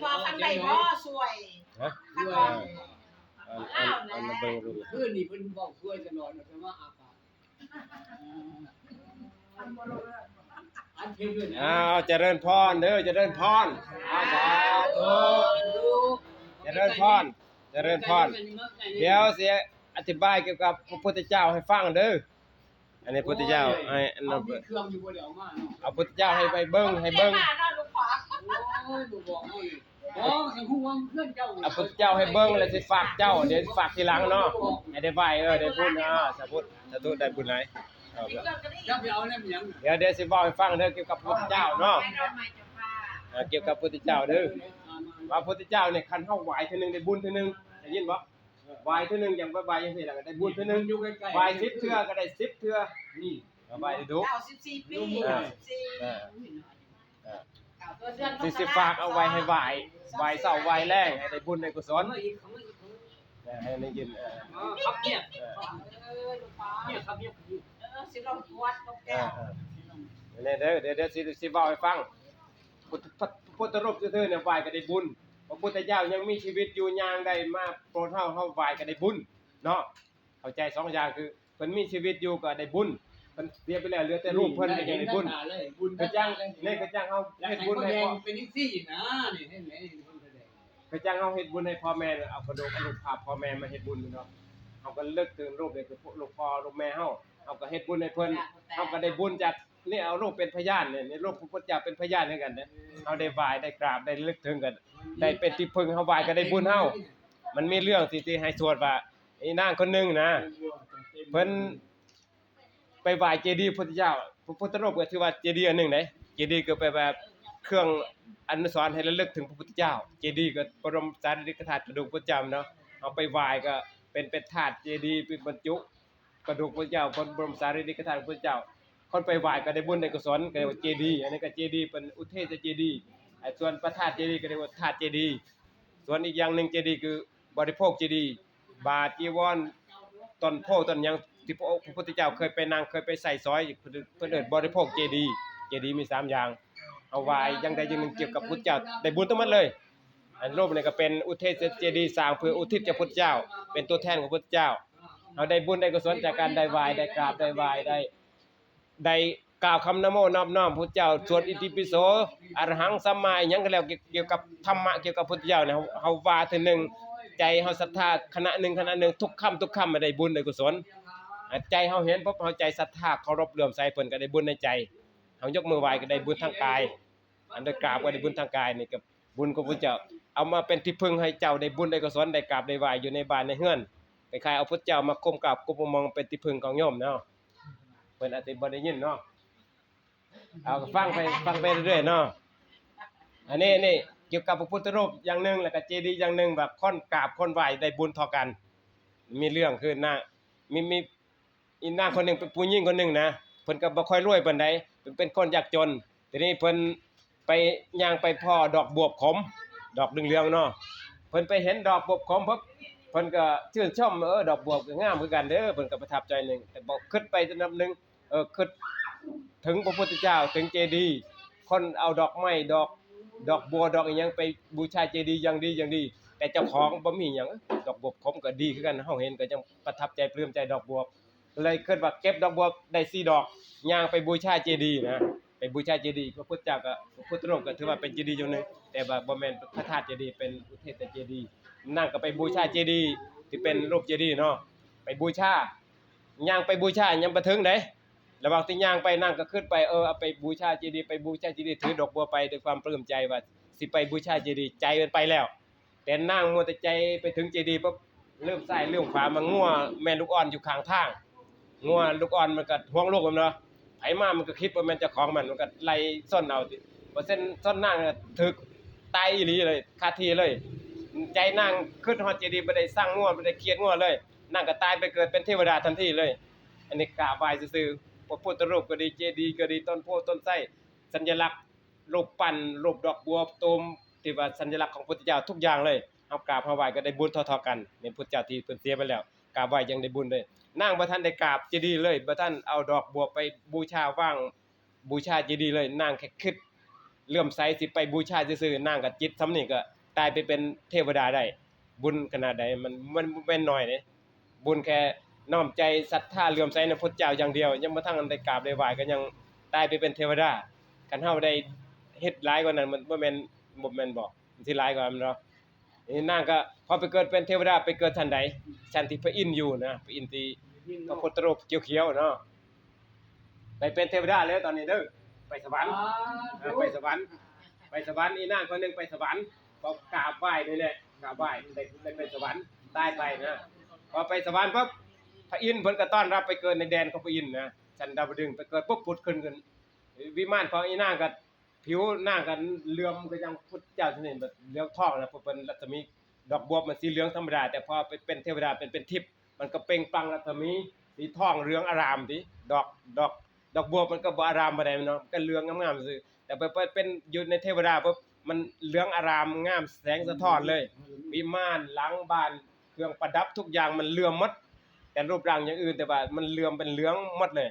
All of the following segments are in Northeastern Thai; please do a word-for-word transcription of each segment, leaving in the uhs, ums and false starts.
พอคันได้บ่ช่วย ฮะ คันบ่ อันอันอันมาเบิ่งดู คืนนี้เพิ่นเว้าช่วยตลอดนะเพิ่นว่าอากาศ อันเพิ่นด้วยนะ อ้าวเจริญพรเด้อเจริญพรอ้าวสาธุเจริญพรเจริญพร เดี๋ยวสิอธิบายเกี่ยวกับพระพุทธเจ้าให้ฟังเด้ออันนี้พุทธเจ้าให้อัน เอา นั้น มีเครื่องอยู่บ่ได้เอามาเนาะ เอาพุทธเจ้าให้ไปเบิ่งให้เบิ่ง มาเนาะหลวงพ่อ โอ้ยบ่บอกเอาเลยอ๋อให้ฮู้ว่าเพื่อนเจ้า เอาพุทธเจ้าให้เบิ่งแล้วสิฝากเจ้าเดี๋ยวฝากทีหลังเนาะให้ได้ไหว้เออได้บุญอ่าสาธุสาธุได้บุญหลายเอา เจ้าไปเอาแล้วมันหยัง เดี๋ยวเดี๋ยวสิบอกให้ฟังเด้อเกี่ยวกับพุทธเจ้าเนาะอ่าเกี่ยวกับพุทธเจ้าเด้อว่าพุทธเจ้าเนี่ยคันเฮาไหว้เทื่อนึงได้บุญเทื่อนึงได้ยินบ่ไหว้เทื่อนึงอย่างไหว้จังซี่แล้วก็ได้บุญเทื่อนึง อยู่ใกล้ๆ ไหว้สิบเทื่อก็ได้สิบเทื่อ นี่ เอาไหว้ดู เก้าสิบสี่ปี อ่า สิบสี่ อ่า เก้าเดือน สิสิฝากเอาไว้ให้ไหว้ไหว้เช้าไหว้แลงให้ได้บุญได้กุศล เอามาอีกเอามาอีก นะให้ได้ยินเออ อ๋อครับเนี่ย เออ เออหลวงพ่อ เนี่ยครับเนี่ย เออสิลองตรวจนก เอ แก้ อ ว เออเนี่ยเด้อเดี๋ยวเดี๋ยวสิสิเว้าให้ฟังพุทธพระพุทธรูปซื่อๆเนี่ยไหว้ก็ได้บุญพระพุทธเจ้ายังมีชีวิตอยู่ย่างได้มาโปรดเฮาเฮาไหว้ก็ได้บุญเนาะเข้าใจสองอย่างคือเพิ่นมีชีวิตอยู่ก็ได้บุญเพิ่นเสียไปแล้วเหลือแต่รูปเพิ่นก็ยังได้บุญ บุญ กระจังนี่กระจังเฮา อยาก เฮ็ด ให้ บุญ พ่อ ให้ แดง พ่อ เป็นจังซี่นะนี่เห็นไหมนี่เห็นพ่อแดง คือจังเฮาเฮ็ดบุญให้พ่อแม่เอากระดูกเอารูปภาพพ่อแม่มาเฮ็ดบุญเนาะเฮาก็เลิกถึงรูปเลยคือลูกพ่อลูกแม่เฮาเฮาก็เฮ็ดบุญให้เพิ่นเฮาก็ได้บุญจากนี่เอารูปเป็นพยานเนี่ยนี่รูปพระพุทธเจ้าเป็นพยานให้กันเนี่ยเฮาได้ไหว้ได้กราบได้เลิกถึงกัน ได้เป็นที่พึ่งเฮาไหว้ก็ได้บุญเฮามันมีเรื่องที่ที่ให้สวดว่าไอ้นางคนหนึงนะ เพิ่น ไปไหว้เจดีย์พุทธเจ้า พระพุทธรูปก็ถือว่าเจดีย์อันหนึ่งเด้เจดีย์ก็แปลว่าเครื่องอนุสรณ์ให้ระลึกถึงพระพุทธเจ้า เจดีย์ก็บรมสารีริกธาตุกระดูกพุทธเจ้าเนาะเอาไปไหว้ก็เป็นเป็นธาตุเจดีย์เป็นบรรจุกระดูกพุทธเจ้าพระบรมสารีริกธาตุพุทธเจ้า คนไปไหว้ก็ได้บุญได้กุศลก็เรียกว่าเจดีย์อันนี้ก็เจดีย์เป็นอุเทศเจดีย์ไอ้ส่วนพระธาตุเจดีย์ก็เรียกว่าธาตุเจดีย์ส่วนอีกอย่างหนึ่งเจดีย์คือบริโภคเจดีย์บาตรจีวร ต้นโพธิ์ต้นหยังที่พระองค์พระพุทธเจ้าเคยไปนั่งเคยไปใส่สอยเพิ่นเพิ่นเอิ้นบริโภคเจดีย์เจดีย์มีสามอย่างเอาไหว้อย่างใดอย่างหนึ่งเกี่ยวกับพุทธเจ้าได้บุญทั้งหมดเลยอันรูปนี่ก็เป็นอุเทศเจดีย์สร้างเพื่ออุทิศแก่พุทธเจ้า เป็นตัวแทนของพุทธเจ้าเอาได้บุญได้กุศลจากการได้ไหว้ได้กราบได้ไหว้ได้ ได้กล่าวคำนะโมนอบน้อมพุทธเจ้าสวดอิติปิโสอะระหังสัมมาอิหยังก็แล้วเกี่ยวกับธรรมะเกี่ยวกับพุทธเจ้าเนี่ยเฮาเฮาว่าเทื่อหนึ่งใจเฮาศรัทธาคณะหนึ่งคณะหนึ่งทุกคำทุกคำมาได้บุญได้กุศลอ่ะใจเฮาเห็นปุ๊บเฮาใจศรัทธาเคารพเลื่อมใสเพิ่นก็ได้บุญในใจเฮายกมือไหว้ก็ได้บุญทางกายอันได้กราบก็ได้บุญทางกายนี่ก็บุญของพุทธเจ้าเอามาเป็นที่พึ่งให้เจ้าได้บุญได้กุศลได้กราบได้ไหว้อยู่ในบ้านในเฮือนคล้ายๆเอาพุทธเจ้ามาก้มกราบก้มมองเป็นที่พึ่งของโยมเนาะ เพิ่นอาจสิบ่ได้ยินเนาะ เอาฟังไปฟังไปเรื่อยๆเนาะ อันนี้นี่เกี่ยวกับพระพุทธรูปอย่างหนึ่งแล้วก็เจดีย์อย่างหนึ่งแบบคนกราบคนไหว้ได้บุญเท่ากัน มีเรื่องคือนะมีมีอีนางคนหนึ่งเป็นผู้หญิงคนหนึ่งนะเพิ่นก็บ่ค่อยรวยปานใดเพิ่นเป็นคนยากจน ทีนี้เพิ่นไปย่างไปพ้อดอกบวบขม ดอกเหลืองๆเนาะเพิ่นไปเห็นดอกบวบขมปุ๊บเพิ่นก็ชื่นชมเออดอกบวบก็งามคือกันเด้อเพิ่นก็ประทับใจหนึ่งแต่บอกคิดไปลำดับหนึ่ง เออคิดถึงพระพุทธเจ้าถึงเจดีย์คนเอาดอกไม้ดอกดอกบัวดอกอีหยังไปบูชาเจดีย์อย่างดีอย่างดี แต่เจ้าของบ่มีหยังดอกบวบขมก็ดีคือกันเฮาเห็นก็ยังประทับใจปลื้มใจดอกบวบเลยคิดว่าเก็บดอกบวบได้สี่ดอกย่างไปบูชาเจดีย์นะไปบูชาเจดีย์พระพุทธเจ้าก็พระพุทธรูปก็ถือว่าเป็นเจดีย์อย่างหนึ่งแต่ว่าบ่แม่นพระธาตุเจดีย์เป็นอุเทศเจดีย์นางก็ไปบูชาเจดีย์ที่เป็นรูปเจดีย์เนาะไปบูชา ย่างไปบูชายังบ่ถึงเด้ระหว่างที่ย่างไปนางก็คิดไปเออเอาไปบูชาเจดีย์ไปบูชาเจดีย์ถือดอกบัวไปด้วยความปลื้มใจว่าสิไปบูชาเจดีย์ใจมันไปแล้ว แต่นางมัวแต่ใจไปถึงเจดีย์ปุ๊บเริ่มซ้ายเริ่มขวามางัวแม่ลูกอ่อนอยู่ข้างทางงัวลูกอ่อนมันก็ห่วงลูกมันเนาะไผมามันก็คิดว่าแม่นเจ้าของมันมันก็ไล่ส้นเอาติเปอร์เซ็นต์ส้นนางน่ะถืกตายอีหลีเลยคาที่เลย ใจนางคิดฮอดเจดีย์บ่ได้สั่งงัวบ่ได้เคียดงัวเลย นางก็ตายไปเกิดเป็นเทวดาทันทีเลย อันนี้กราบไหว้ซื่อๆพระพุทธรูปก็ดีเจดีย์ก็ดีต้นโพธิ์ต้นไทรสัญลักษณ์รูปปั้นรูปดอกบัวตูมที่ว่าสัญลักษณ์ของพุทธเจ้าทุกอย่างเลยเฮากราบเฮาไหว้ก็ได้บุญเท่าๆกันนี่พุทธเจ้าที่เพิ่นเสียไปแล้วกราบไหว้ยังได้บุญเลยนางบ่ทันได้กราบเจดีย์เลยบ่ทันเอาดอกบัวไปบูชาวางบูชาเจดีย์เลยนางแค่คิด เลื่อมใสสิไปบูชาซื่อๆ นางก็จิตส่ำนี้ก็ตายไปเป็นเทวดาได้ บุญขนาดใด มัน มันบ่แม่นน้อยเด้ บุญแค่น้อมใจศรัทธาเลื่อมใสในพระเจ้าอย่างเดียว ยังบ่ทันได้กราบได้ไหว้ก็ยังตายไปเป็นเทวดา คันเฮาได้เฮ็ดหลายกว่านั้น มันบ่แม่น บ่แม่นบ่ มันสิหลายกว่านั้นเนาะ นี่นางก็พอไปเกิดเป็นเทวดา ไปเกิดชั้นใด ชั้นที่พระอินทร์อยู่นะ พระอินทร์ที่พระพุทธรูปเขียวๆเนาะ ไปเป็นเทวดาแล้วตอนนี้เด้อ ไปสวรรค์ อ่า เออ ไปสวรรค์ ไปสวรรค์ อีนางคนหนึ่งไปสวรรค์ ก็กราบไหว้นี่แหละ กราบไหว้ ได้ ได้ไปสวรรค์ ตายไปนะ พอไปสวรรค์ปุ๊บ พระอินทร์เพิ่นก็ต้อนรับไปเกิดในแดนของพระอินทร์นะ ชั้นดาวดึงส์ ไปเกิดปุ๊บ ผุดขึ้น ขึ้น วิมานของอีนางก็ ผิวนางก็เหลืองคือจั่งพุทธเจ้าที่นี่ แบบเหลืองทองนะ เพราะเป็นรัศมี ดอกบัวบมันสีเหลืองธรรมดา แต่พอไปเป็นเทวดา เป็น เป็นทิพย์ มันก็เปล่งปลั่งรัศมีสีทองเหลืองอารามติ ดอก ดอก ดอกบัวมันก็บ่อารามปานใดเนาะ มันก็เหลืองงามๆซื่อ แต่ไป ไปเป็นอยู่ในเทวดาปุ๊บ มันเหลืองอารามงามแสงสะท้อนเลย วิมาน หลังบ้าน เครื่องประดับทุกอย่างมันเหลื่อมหมด แต่รูปร่างอย่างอื่น แต่ว่ามันเหลื่อมเป็นเหลืองหมดเลย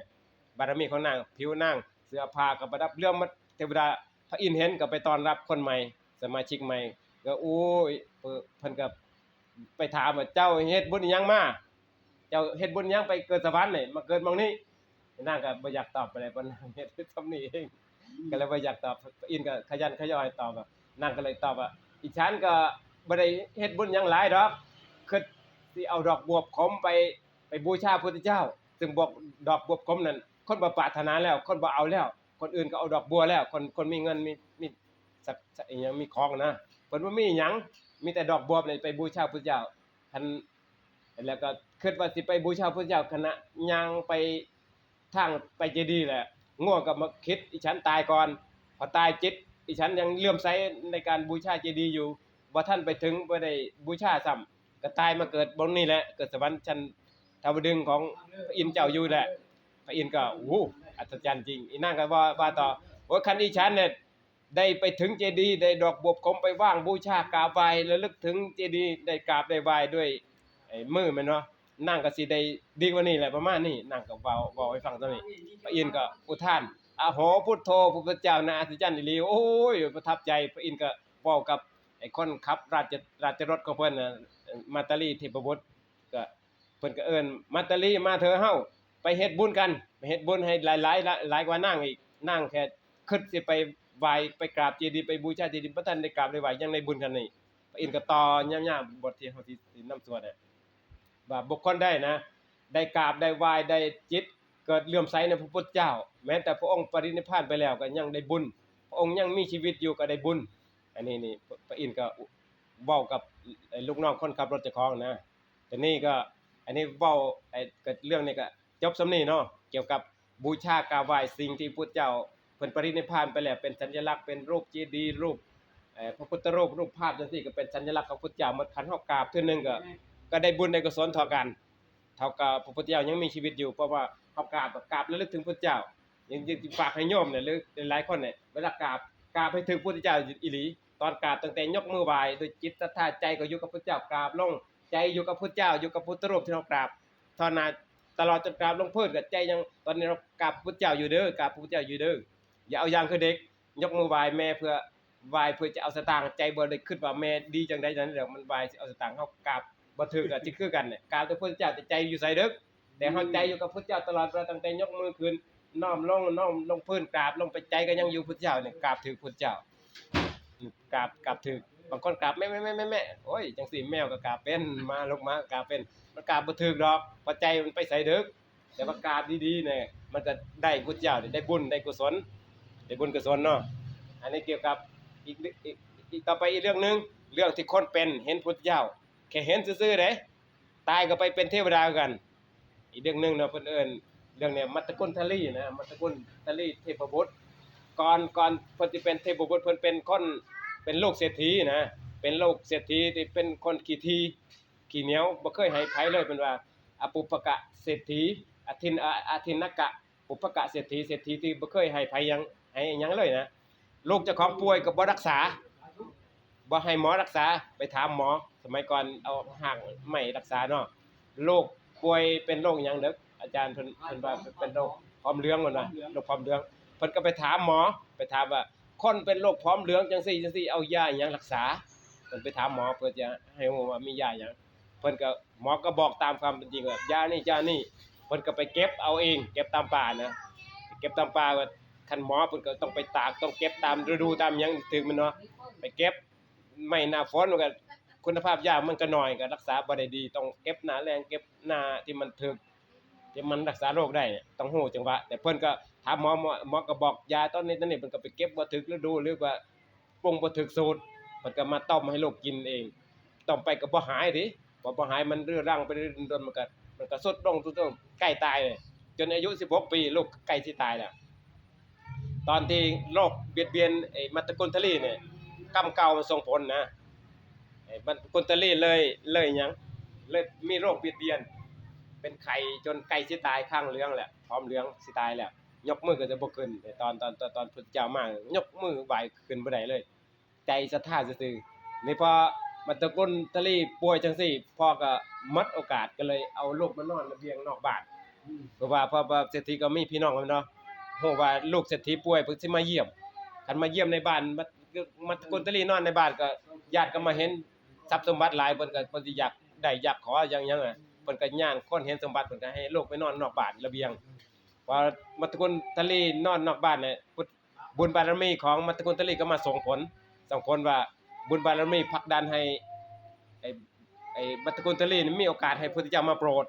บารมีของนาง ผิวนาง เสื้อผ้าก็ประดับเหลื่อมหมด เทวดา พระอินทร์เห็นก็ไปต้อนรับคนใหม่ สมาชิกใหม่ ก็ โอ้ย เพิ่น เพิ่นก็ไปถามว่า "เจ้าเฮ็ดบุญอิหยังมา เจ้าเฮ็ดบุญอิหยังไปเกิดสวรรค์นี่ มาเกิดหม่องนี้" นางก็บ่อยากตอบปานใด เพราะนางเฮ็ดส่ำนี้เอง ก็เลยบ่อยากตอบ พระอินทร์ก็ขยันขยอให้ตอบอะ นางก็เลยตอบว่า "อีฉันก็บ่ได้เฮ็ดบุญหยังหลายดอก คิดสิเอาดอกบวบขมไป ไปบูชาพุทธเจ้า ซึ่งบวบ ดอกบวบขมนั่น คนบ่ปรารถนาแล้ว คนบ่เอาแล้ว คนอื่นก็เอาดอกบัวแล้ว คน คนมีเงิน มี มี สัก สักอิหยัง มีของนะ เพิ่นบ่มีหยัง มีแต่ดอกบวบนี่ไปบูชาพุทธเจ้า คัน แล้วก็คิดว่าสิไปบูชาพุทธเจ้า ขณะย่างไปทางไปเจดีย์แหละ งัวก็มาคิด อีฉันตายก่อน พอตายจิต อีฉันยังเลื่อมใสในการบูชาเจดีย์อยู่ บ่ทันไปถึง บ่ได้บูชาซ้ำ ก็ตายมาเกิดบนนี่แหละ เกิดสวรรค์ชั้นดาวดึงส์ของพระอินทร์เจ้าอยู่แหละ พระอินทร์ก็ โอ้โห อัศจรรย์จริง อีนางก็ว่า ว่าต่อ "โอ้ย คันอีฉันเนี่ย ได้ไปถึงเจดีย์ ได้ดอกบวบขมไปวางบูชากราบไหว้ ระลึกถึงเจดีย์ ได้กราบได้ไหว้ด้วย ไอ้มือแม่นบ่ นางก็สิได้ดีกว่านี้แหละ" ประมาณนี้ นางก็เว้า เว้าให้ฟังเท่านี้ พระอินทร์ก็อุทาน "อะโห พุทโธ พระพุทธเจ้านะ อัศจรรย์อีหลี โอ้ย ประทับใจ" พระอินทร์ก็เว้ากับไอ้คนขับราช ราชรถของเพิ่นน่ะ มัตตาลีเทพบุตร ก็ เพิ่นก็เอิ้น "มัตตาลี มาเถอะเฮา ไปเฮ็ดบุญกัน ไปเฮ็ดบุญให้หลายๆ หลาย หลายกว่านางอีก นางแค่คิดสิไปไหว้ ไปกราบเจดีย์ ไปบูชาเจดีย์ บ่ทันได้กราบได้ไหว้ ยังได้บุญเท่านี้" พระอินทร์ก็ต่อยาวๆ บทที่เฮาสิ สินำสวดอะ ว่าบุคคลใดนะ ได้กราบได้ไหว้ ได้จิตเกิดเลื่อมใสในพระพุทธเจ้า แม้แต่พระองค์ปรินิพพานไปแล้วก็ยังได้บุญ พระองค์ยังมีชีวิตอยู่ก็ได้บุญ อันนี้นี่ พระอินทร์ก็เว้ากับไอ้ลูกน้องคนขับรถเจ้าของนะ ทีนี้ก็ อันนี้เว้า ไอ้ ก็เรื่องนี้ก็จบส่ำนี้เนาะ เกี่ยวกับบูชากราบไหว้สิ่งที่พุทธเจ้าเพิ่นปรินิพพานไปแล้ว เป็นสัญลักษณ์ เป็นรูปเจดีย์ รูป เอ่อ พระพุทธรูป รูปภาพจังซี่ ก็เป็นสัญลักษณ์ของพุทธเจ้าหมด คันเฮากราบเทื่อหนึ่งก็ ก็ได้บุญได้กุศลเท่ากัน เท่ากับพระพุทธเจ้ายังมีชีวิตอยู่ เพราะว่าเฮากราบ กราบระลึกถึงพุทธเจ้า ยัง ยังฝากให้โยมเนี่ย หรือหลายๆคนเนี่ย เวลากราบ กราบให้ถึงพุทธเจ้าอีหลี ตอนกราบตั้งแต่ยกมือไหว้ด้วยจิตศรัทธา ใจก็อยู่กับพุทธเจ้า กราบลง ใจอยู่กับพุทธเจ้า อยู่กับพุทธรูปที่เฮากราบ เท่านั้น ตลอดจนกราบลงพื้นก็ใจยัง ตอนนี้เรากราบพุทธเจ้าอยู่เด้อ กราบพุทธเจ้าอยู่เด้อ อย่าเอาอย่างคือเด็ก ยกมือไหว้แม่เพื่อ ไหว้เพื่อจะเอาสตางค์ ใจบ่ได้คิดว่าแม่ดีจังใดจังใดดอก มันไหว้สิเอาสตางค์ เฮากราบบ่ถืกก็สิคือกันเนี่ย กราบแต่พุทธเจ้า แต่ใจอยู่ไสเด้อ แต่เฮาใจอยู่กับพุทธเจ้าตลอดเวลา ตั้งแต่ยกมือขึ้น น้อมลง น้อมลงพื้น กราบลงไป ใจก็ยังอยู่พุทธเจ้าเนี่ย กราบถืกพุทธเจ้า กราบ กราบถืก บางคนกราบแม่ แม่ แม่ แม่ แม่ โอ้ย จังซี่แมวก็กราบเป็น หมาลูกหมาก็กราบเป็น มันกราบบ่ถืกดอก เพราะใจมันไปไสเด้อ แต่ว่ากราบดีๆเนี่ย มันก็ได้พุทธเจ้า ได้บุญ ได้กุศล ได้บุญกุศลเนาะ อันนี้เกี่ยวกับอีก อีก อีก ต่อไปอีกเรื่องหนึ่ง เรื่องที่คนเป็นเห็นพุทธเจ้า แค่เห็นซื่อๆเด้ ตายก็ไปเป็นเทวดาคือกัน อีกเรื่องหนึ่งเนาะ เพิ่นเอิ้นเรื่องเนี้ยมัตตกุณฑลีนะ มัตตกุณฑลีเทพบุตร ก่อน ก่อนเพิ่นสิเป็นเทพบุตร เพิ่นเป็นคน เป็นลูกเศรษฐีนะ เป็นลูกเศรษฐีที่เป็นคนขี้ถี่ ขี้เหนียว บ่เคยให้ไผเลย เพิ่นว่า อปุพพกะเศรษฐี อทิน อ อทินนกะ ปุพพกะเศรษฐี เศรษฐีที่บ่เคยให้ไผหยัง ให้หยังเลยนะ ลูกเจ้าของป่วยก็บ่รักษา บ่ให้หมอรักษา ไปถามหมอ สมัยก่อนเอาหากไม้รักษาเนาะ ลูกป่วยเป็นโรคหยังเด้อ อาจารย์เพิ่น เพิ่นว่าเป็นโรคผอมเหลือง เพิ่นว่า โรคผอมเหลือง เพิ่นก็ไปถามหมอ ไปถามว่า คนเป็นโรคผอมเหลืองจังซี่จังซี่ เอายาหยังรักษา เพิ่นไปถามหมอเพื่อจะให้ฮู้ว่ามียาหยัง เพิ่นก็ หมอก็บอกตามความเป็นจริงว่ายานี่ ยานี่ เพิ่นก็ไปเก็บเอาเอง เก็บตามป่านะ เก็บตามป่า ว่าคันหมอเพิ่นก็ต้องไปตาก ต้องเก็บตามฤดูตามหยัง ถืกแม่นบ่ ไปเก็บ ไม้หน้าฝนมันก็ คุณภาพยามันก็น้อย ก็รักษาบ่ได้ดี ต้องเก็บหน้าแล้ง เก็บหน้าที่มันถืก ที่มันรักษาโรคได้ ต้องฮู้จังหวะ แต่เพิ่นก็ถามหมอ หมอ หมอก็บอกยาตอนนี้ตอนนี้ เพิ่นก็ไปเก็บบ่ถืกฤดู หรือว่าปรุงบ่ถืกสูตร เพิ่นก็มาต้มให้ลูกกินเอง ต้มไปก็บ่หายติ พอบ่หายมันเรื้อรังไปเรื่อยๆ มันก็ มันก็ทรุดลง ทรุดลง ใกล้ตายเลย จนอายุสิบหกปี ลูกใกล้สิตายแล้ว ตอนที่โรคเบียดเบียนไอ้มัตตกุลทลีเนี่ย กรรมเก่ามันส่งผลนะ ไอ้มัตตกุลทลีเลย เลยหยัง เลยมีโรคเบียดเบียน เป็นไข้จนใกล้สิตาย คางเหลืองแหละ ผอมเหลืองสิตายแล้ว ยกมือก็จะบ่ขึ้น แต่ตอน ตอน ตอน ตอนพุทธเจ้ามา ยกมือไหว้ขึ้นบ่ได้เลย ใจศรัทธาซื่อๆ นี่พอมัตตกุลทลีป่วยจังซี่ พ่อก็หมดโอกาส ก็เลยเอาลูกมานอนระเบียงนอกบ้าน อืม เพราะว่า เพราะว่าเศรษฐีก็มีพี่น้องแม่นบ่ ฮู้ว่าลูกเศรษฐีป่วย เพิ่นสิมาเยี่ยม คันมาเยี่ยมในบ้าน มัต มัตตกุลทลีนอนในบ้านก็ญาติก็มาเห็นทรัพย์สมบัติหลาย เพิ่นก็ เพิ่นสิอยากได้อยากขอหยังหยังอะ เพิ่นก็ย้านคนเห็นสมบัติ เพิ่นก็ให้ลูกไปนอนนอกบ้านระเบียง พอมัตตกุลทลีนอนนอกบ้านเนี่ย พุทธ บุญบารมีของมัตตกุลทลีก็มาส่งผล ส่งผลว่าบุญบารมีผลักดันให้ ไอ้ ไอ้มัตตกุลทลีนี่มีโอกาสให้พุทธเจ้ามาโปรด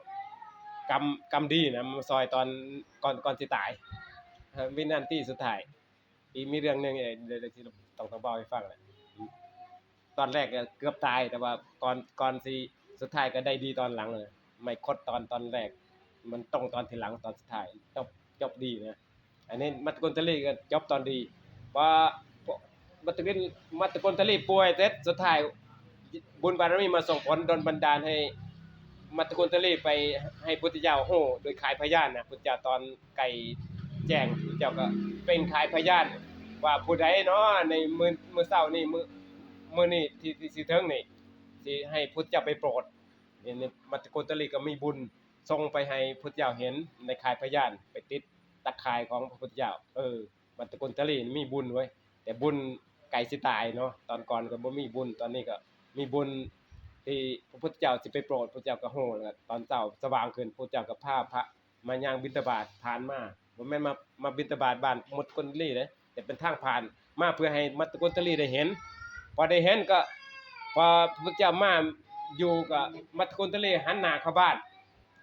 กรรม กรรมดีนะ มาซอยตอนก่อน ก่อนสิตาย เอ่อ วินาทีสุดท้าย อีกมีเรื่องหนึ่ง เอ่อ เดี๋ยว เดี๋ยวที่ต้อง ต้องเล่าให้ฟังแหละ ตอนแรกก็เกือบตาย แต่ว่าก่อน ก่อนสิ สุดท้ายก็ได้ดีตอนหลังเลย ไม่คดตอน ตอนแรก มันต้องตอนทีหลัง ตอนสุดท้าย จบ จบดีนะ อันนี้มัตตกุลทลีก็จบตอนดี พอ พอมัตตกุล มัตตกุลทลีป่วยเสร็จ สุดท้ายบุญบารมีมาส่งผลดลบันดาลให้มัตตกุลทลีไปให้พุทธเจ้าฮู้โดยขายพยานนะ พุทธเจ้าตอนใกล้แจ้ง พุทธเจ้าก็เปล่งขายพยานว่าผู้ใดเนาะในมื้อ มื้อเช้านี้ มื้อ มื้อนี้ที่ ที่สิถึงนี่ สิให้พุทธเจ้าไปโปรด นี่ นี่มัตตกุลทลีก็มีบุญส่งไปให้พุทธเจ้าเห็น ได้ขายพยาน ไปติดตาข่ายของพระพุทธเจ้า เออ มัตตกุลทลีนี่มีบุญเว้ย แต่บุญใกล้สิตายเนาะ ตอนก่อนก็บ่มีบุญ ตอนนี้ก็มีบุญที่พระพุทธเจ้าสิไปโปรด พระพุทธเจ้าก็ฮู้ แล้วก็ตอนเช้าสว่างขึ้น พระพุทธเจ้าก็พาพระมาย่างบิณฑบาตผ่านมา บ่แม่นมา มาบิณฑบาตบ้านมัตตกุลทลีเด้ แต่เป็นทางผ่านมาเพื่อให้มัตตกุลทลีได้เห็น พอได้เห็นก็ พอพระพุทธเจ้ามาอยู่ก็มัตตกุลทลีหันหน้าเข้าบ้าน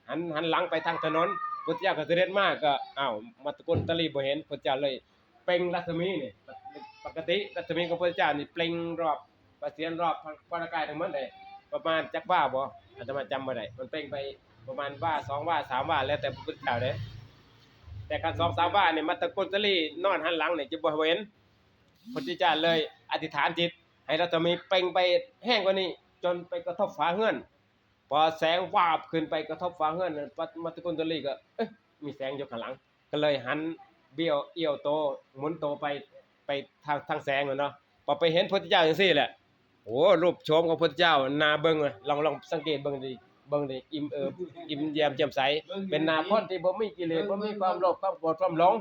หัน หันหลังไปทางถนน พุทธเจ้าก็เสด็จมาก็ อ้าว มัตตกุลทลีบ่เห็น พุทธเจ้าเลยเปล่งรัศมีนี่ ปกติรัศมีของพุทธเจ้านนี่เปล่งรอบพระเศียรรอบพระวรากายทั้งหมดเลย ประมาณจักวาบ่ อาตมาจำบ่ได้ มันเปล่งไปประมาณวา สองวา สามวา แล้วแต่พระพุทธเจ้าเด้ แต่คันสองสามวานี่ มัตตกุลทลีนอนหันหลังนี่จะบ่เห็น พุทธเจ้าเลยอธิษฐานจิตให้รัศมีเปล่งไปแฮงกว่านี้ จนไปกระทบฝาเฮือน พอแสงวาบขึ้นไปกระทบฝาเฮือน มัตตกุลทลีก็ เอ๊ะ มีแสงอยู่ข้างหลัง ก็เลยหันเบี้ยวเอี้ยวโต หมุนโตไป ไปทาง ทางแสงนั่นเนาะ พอไปเห็นพุทธเจ้าจังซี่แหละ โอ้ รูปโฉมของพุทธเจ้าน่าเบิ่งเว้ย ลอง ลองสังเกตเบิ่งดี เบิ่งดี อิ่มเอิบ อิ่มแย้มแจ่มใส เป็นหน้าคนที่บ่มีกิเลส บ่มีความโลภ ความโกรธ ความหลง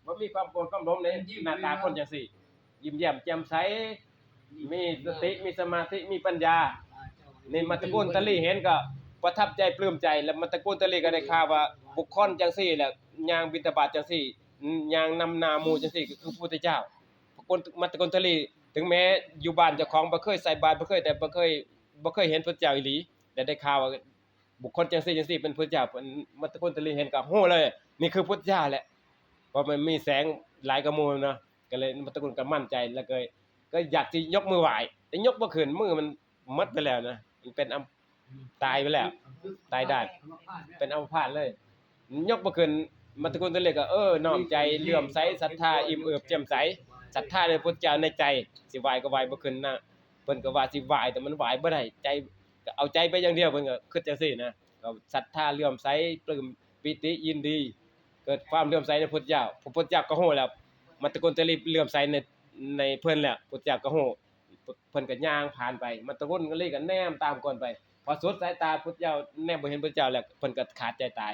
บ่มีความโกรธ ความหลงในหน้าตาคนจังซี่ ยิ้มแย้มแจ่มใส มีสติ มีสมาธิ มีปัญญา นี่มัตตกุลทลีเห็นก็ประทับใจปลื้มใจ แล้วมัตตกุลทลีก็ได้ข่าวว่าบุคคลจังซี่แหละ ย่างบิณฑบาตจังซี่ ย่างนำหน้าหมู่จังซี่ก็คือพระพุทธเจ้า มัตตกุลทลี ถึงแม้อยู่บ้านเจ้าของบ่เคยใส่บาตร บ่เคย แต่บ่เคย บ่เคยเห็นพระเจ้าอีหลี แต่ได้ข่าวว่าบุคคลจังซี่จังซี่เป็นพระเจ้า เพิ่น มัตตกุลทลีเห็นก็ฮู้เลย นี่คือพระเจ้าแหละ เพราะมันมีแสงหลายกว่าหมู่เนาะ ก็เลยมัตตกุลก็มั่นใจ แล้วก็ ก็อยากสิยกมือไหว้ แต่ยกบ่ขึ้น มือมันหมดไปแล้วนะ มันเป็นอัม ตายไปแล้ว ตายด้าน เป็นอัมพาตเลย ยกบ่ขึ้น มัตตกุลทลีก็ เออ น้อมใจ เลื่อมใส ศรัทธา อิ่มเอิบแจ่มใส ศรัทธาในพุทธเจ้าในใจ สิไหว้ก็ไหว้บ่ขึ้นนะ เพิ่นก็ว่าสิไหว้ แต่มันไหว้บ่ได้ ใจ ก็เอาใจไปอย่างเดียว เพิ่นก็คิดจังซี่นะ ก็ศรัทธา เลื่อมใส ปลื้ม ปีติ ยินดี เกิดความเลื่อมใสในพุทธเจ้า พระพุทธเจ้าก็ฮู้แล้ว มัตตกุลทลีเลื่อมใสใน ในเพิ่นแล้ว พุทธเจ้าก็ฮู้ เพิ่นก็ย่างผ่านไป มัตตกุลทลีก็แนมตามก้นไป พอสุดสายตาพุทธเจ้า แนมบ่เห็นพุทธเจ้าแล้ว เพิ่นก็ขาดใจตาย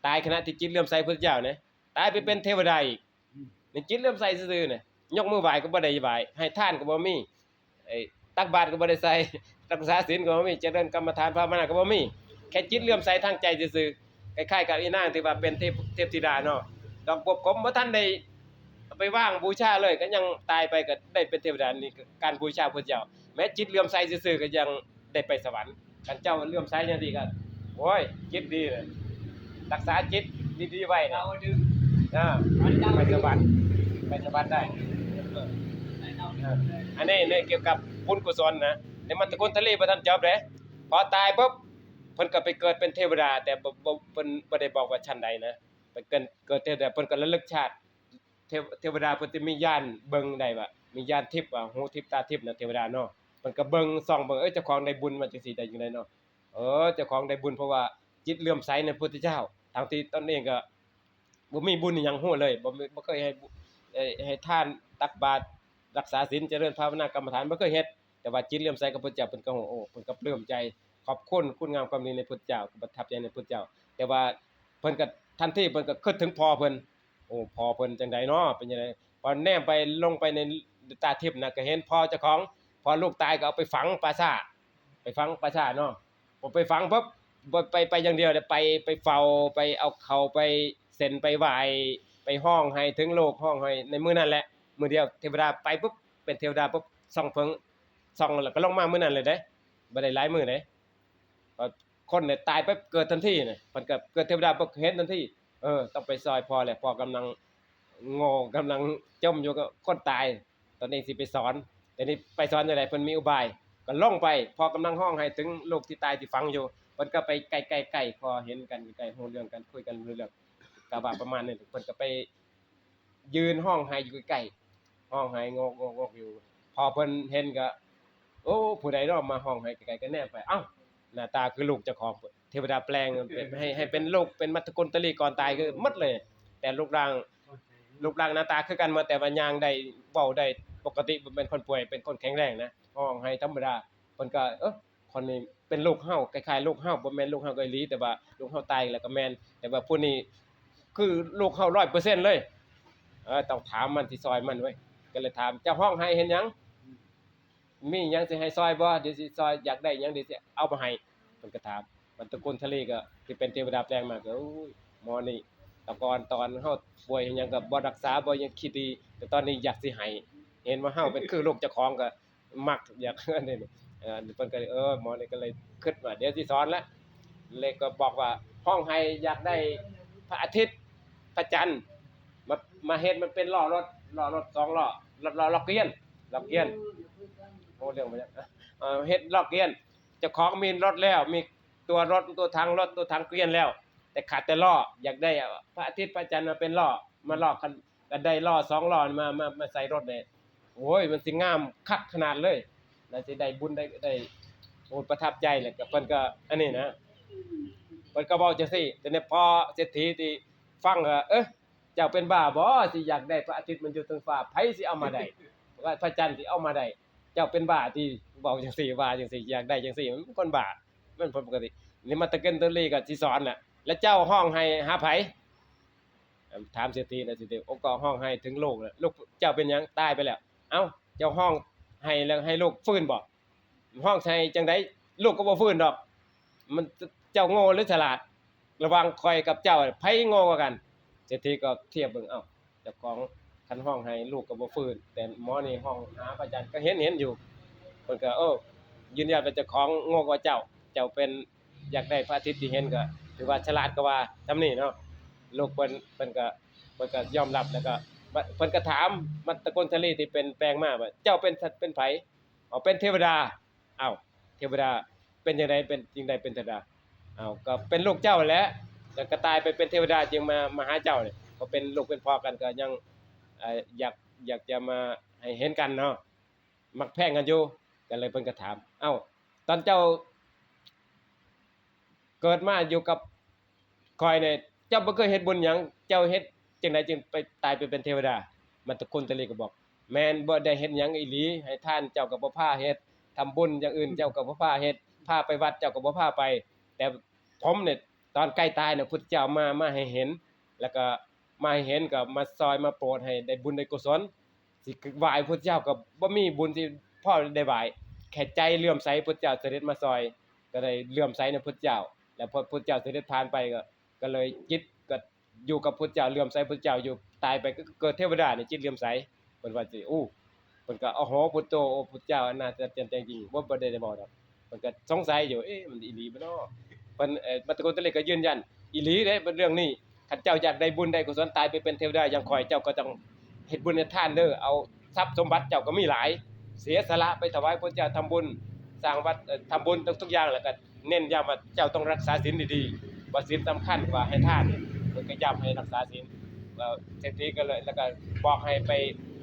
ตายขณะที่จิตเลื่อมใสพุทธเจ้านะ ตายไปเป็นเทวดาอีก อืม นี่จิตเลื่อมใสซื่อๆนะ ยกมือไหว้ก็บ่ได้ไหว้ ให้ทานก็บ่มี ไอ้ตักบาตรก็บ่ได้ใส่ รักษาศีลก็บ่มี เจริญกรรมฐานภาวนาก็บ่มี แค่จิตเลื่อมใสทางใจซื่อๆ คล้ายๆกับอีนางที่ว่าเป็นเทพ เทพธิดาเนาะ ดอกบวบขมบ่ทันได้เอาไปวางบูชาเลย ก็ยังตายไปก็ได้เป็นเทวดา นี่ก็การบูชาพระเจ้า แม้จิตเลื่อมใสซื่อๆก็ยังได้ไปสวรรค์ คันเจ้าเลื่อมใสจังซี่ก็ โอ้ย จิตดีเลย รักษาจิตดีๆไว้นะ เอาดึง อ่า ไปสวรรค์ ไปสวรรค์ได้ เออ เออ อันนี้ นี่เกี่ยวกับบุญกุศลนะ ในมันตะกุนทะเลบ่ทันจบเด้ พอตายปุ๊บ เพิ่นก็ไปเกิดเป็นเทวดา แต่บ่ บ่ เพิ่นบ่ได้บอกว่าชั้นใดนะ ไปเกิด เกิดเทวดา เพิ่นก็ระลึกชาติ เทว เทวดาเพิ่นสิมีญาณเบิ่งได้ว่า มีญาณทิพย์ว่า หูทิพย์ตาทิพย์นะ เทวดาเนาะ เพิ่นก็เบิ่ง ส่องเบิ่ง เอ้ย เจ้าของได้บุญมาจังซี่ได้จังไดเนาะ เออ เจ้าของได้บุญเพราะว่าจิตเลื่อมใสในพุทธเจ้า ทั้งที่ตนเองก็บ่มีบุญอิหยังฮู้เลย บ่มี บ่เคยให้บุ เอ่อ ให้ทาน ตักบาตร รักษาศีล เจริญภาวนากรรมฐาน บ่เคยเฮ็ด แต่ว่าจิตเลื่อมใสกับพุทธเจ้า เพิ่นก็ฮู้ โอ้ เพิ่นก็ปลื้มใจ ขอบคุณคุณงามความดีในพุทธเจ้า ก็ประทับใจในพุทธเจ้า แต่ว่าเพิ่นก็ ทันทีเพิ่นก็คิดถึงพ่อเพิ่น โอ้ พ่อเพิ่นจังใดน้อ เป็นจังใด พอแนมไป ลงไปในตาทิพย์นะ ก็เห็นพ่อเจ้าของ พอลูกตายก็เอาไปฝังป่าช้า ไปฝังป่าช้าเนาะ พอไปฝังปุ๊บ บ่ไป ไปอย่างเดียวเด้ ไป ไปเฝ้า ไปเอาเข้า ไปเส้น ไปไหว้ ไปฮ้องไห้ถึงโลก ฮ้องไห้ในมื้อนั้นแหละ มื้อเดียว เทวดาไปปุ๊บ เป็นเทวดาปุ๊บ ส่องเพิ่ง ส่องแล้วก็ลงมามื้อนั้นเลยเด้ บ่ได้หลายมื้อเด้ เอ่อ คนเนี่ยตายปุ๊บเกิดทันทีเนี่ย เพิ่นก็เกิดเทวดาปุ๊บเห็นทันที เออ ต้องไปซอยพ่อแหละ พ่อกำลังโง่ กำลังจมอยู่กับคนตาย ตนเองสิไปสอน แต่นี่ไปสอนจั่งใด เพิ่นมีอุบาย ก็ลงไป พ่อกำลังฮ้องไห้ถึงลูกที่ตายที่ฝังอยู่ เพิ่นก็ไปใกล้ๆๆ พอเห็นกันใกล้ๆ ฮู้เรื่องกัน คุยกันรู้เรื่อง ก็ว่าประมาณนี้ เพิ่นก็ไปยืนฮ้องไห้อยู่ใกล้ๆ ฮ้องไห้งอกๆๆอยู่ พอเพิ่นเห็นก็ โอ้ ผู้ใดเนาะมาฮ้องไห้ใกล้ๆ ก็แนมไป เอ้า หน้าตาคือลูกเจ้าของ เทวดาแปลงเป็น ให้ ให้เป็นลูก เป็นมัตตกุณฑลีก่อนตายคือหมดเลย แต่รูปร่าง รูปร่างหน้าตาคือกันหมด แต่ว่าย่างได้ เว้าได้ปกติ บ่แม่นคนป่วย เป็นคนแข็งแรงนะ ฮ้องไห้ธรรมดา เพิ่นก็ เอ้อ คนนี้เป็นลูกเฮา คล้ายๆ ลูกเฮา บ่แม่นลูกเฮาก็อีหลี แต่ว่าลูกเฮาตายแล้วก็แม่น แต่ว่าผู้นี้คือลูกเฮาร้อยเปอร์เซ็นต์เลย เออ ต้องถามมัน สิซอยมันเว้ย ก็เลยถาม เจ้าฮ้องไห้เฮ็ดหยัง มีหยังสิให้ซอยบ่ เดี๋ยวสิซอย อยากได้หยัง เดี๋ยวสิเอามาให้ เพิ่นก็ถาม มันตะกุนทะเลก็สิเป็นเทวดาแปลงมาก็ โอ้ย หมอนี่ แต่ก่อนตอนเฮาป่วยอิหยังก็บ่รักษา บ่หยังคิดดี แต่ตอนนี้อยากสิให้ เห็นว่าเฮาเป็นคือลูกเจ้าของก็ มักอยาก อันนี้ เออ เพิ่นก็เลย เออ หมอนี่ก็เลยคิดว่า เดี๋ยวสิสอนละ เลยก็บอกว่า ฮ้องไห้อยากได้พระอาทิตย์ พระจันทร์ มา มาเฮ็ดมันเป็นล้อรถ ล้อรถสองล้อ ล้อ ล้อ ล้อเกวียน ล้อเกวียน โอ้ เรื่องมันเนี่ย เอ่อ เฮ็ดล้อเกวียน เจ้าของมีรถแล้ว มีตัวรถ ตัวถังรถ ตัวถังเกวียนแล้ว แต่ขาดแต่ล้อ อยากได้พระอาทิตย์พระจันทร์มาเป็นล้อ มาล้อคัน ก็ได้ล้อสองล้อมา มา มาใส่รถเนี่ย โอ้ย มันสิงามคักขนาดเลย น่าสิได้บุญได้ ได้ โอ้ ประทับใจเลย ก็เพิ่นก็ อันนี้นะ เพิ่นก็เว้าจังซี่ แต่เนี่ยพอเศรษฐีที่ฟังก็ เอ๊ะ เจ้าเป็นบ้าบ่ สิอยากได้พระอาทิตย์มันอยู่เทิงฟ้า ไผสิเอามาได้ ว่าพระจันทร์สิเอามาได้ เจ้าเป็นบ้าติ เว้าจังซี่ ว่าจังซี่ อยากได้จังซี่ มันคนบ้า มันคนปกติ นี่มาตะเกินตะลีก็สิสอนน่ะ แล้วเจ้าฮ้องไห้หาไผ ถามเศรษฐีนะ เศรษฐี โอ้ ก็ฮ้องไห้ถึงลูกน่ะ ลูกเจ้าเป็นหยัง ตายไปแล้ว เอ้า เจ้าฮ้องไห้แล้วให้ลูกฟื้นบ่ ฮ้องไห้จังใด ลูกก็บ่ฟื้นดอก มัน เจ้าโง่หรือฉลาด ระหว่างข้อยกับเจ้า ไผโง่กว่ากัน เศรษฐีก็เทียบเบิ่ง เอ้า เจ้าของคันฮ้องไห้ลูกก็บ่ฟื้น แต่หมอนี่ฮ้องหาพระจันทร์ก็เห็น เห็นอยู่ เพิ่นก็ เออ ยืนยันว่าเจ้าของโง่กว่าเจ้า เจ้าเป็น อยากได้พระอาทิตย์ที่เห็นก็ถือว่าฉลาดกว่า ส่ำนี้เนาะ ลูกเพิ่น เพิ่นก็ เพิ่นก็ยอมรับ แล้วก็ เพิ่นก็ถาม มันตะกุนทะเลที่เป็นแปลงมาว่า เจ้าเป็น เป็นไผ อ๋อ เป็นเทวดา อ้าว เทวดา เป็นจั่งใด เป็นจั่งใดเป็นเทวดา อ้าว ก็เป็นลูกเจ้าแหละ แล้วก็ตายไปเป็นเทวดาจึงมา มาหาเจ้าเนี่ย ก็เป็นลูกเป็นพ่อกันก็ยัง เอ่อ อยาก อยากจะมาให้เห็นกันเนาะ มักแพงกันอยู่ ก็เลยเพิ่นก็ถาม เอ้า ตอนเจ้า เกิดมาอยู่กับข้อยเนี่ย เจ้าบ่เคยเฮ็ดบุญหยัง เจ้าเฮ็ดจั่งใดจึงไปตายไปเป็นเทวดา มันตะกุนตะลีก็บอก แม่น บ่ได้เฮ็ดหยังอีหลี ให้ทานเจ้าก็บ่พาเฮ็ด ทำบุญอย่างอื่นเจ้าก็บ่พาเฮ็ด พาไปวัดเจ้าก็บ่พาไป แต่ผมเนี่ย ตอนใกล้ตายเนี่ย พุทธเจ้ามา มาให้เห็น แล้วก็มาให้เห็นก็มาซอยมาโปรดให้ได้บุญได้กุศล สิไหว้พุทธเจ้าก็บ่มีบุญที่พอได้ไหว้ แค่ใจเลื่อมใสพุทธเจ้าเสด็จมาซอย ก็ได้เลื่อมใสในพุทธเจ้า แล้วพอพุทธเจ้าเสด็จผ่านไปก็ ก็เลยจิตก็อยู่กับพุทธเจ้า เลื่อมใสพุทธเจ้าอยู่ ตายไปก็เกิดเทวดานี่จิตเลื่อมใส เพิ่นว่าสิ อู้ เพิ่นก็ โอ้โห พุทโธ โอ้ พุทธเจ้า อันน่าจะเจริญจริง บ่ บ่ได้ ได้บอกดอก เพิ่นก็สงสัยอยู่ เอ๊ะ มันอีหลีบ่เนาะ เพิ่น เอ่อ มัตตกุณฑลีก็ยืนยัน อีหลีเด้ เป็นเรื่องนี้ คันเจ้าอยากได้บุญได้กุศล ตายไปเป็นเทวดาอย่างข้อย เจ้าก็ต้องเฮ็ดบุญเฮ็ดทานเด้อ เอาทรัพย์สมบัติเจ้าก็มีหลาย เสียสละไปถวายพระเจ้า ทำบุญ สร้างวัด เอ่อ ทำบุญทุกๆอย่าง แล้วก็เน้นย้ำว่าเจ้าต้องรักษาศีลดีๆ ว่าศีลสำคัญกว่าให้ทาน เพิ่นก็ย้ำให้รักษาศีล เอ่อ เศรษฐีก็เลย แล้วก็บอกให้ไป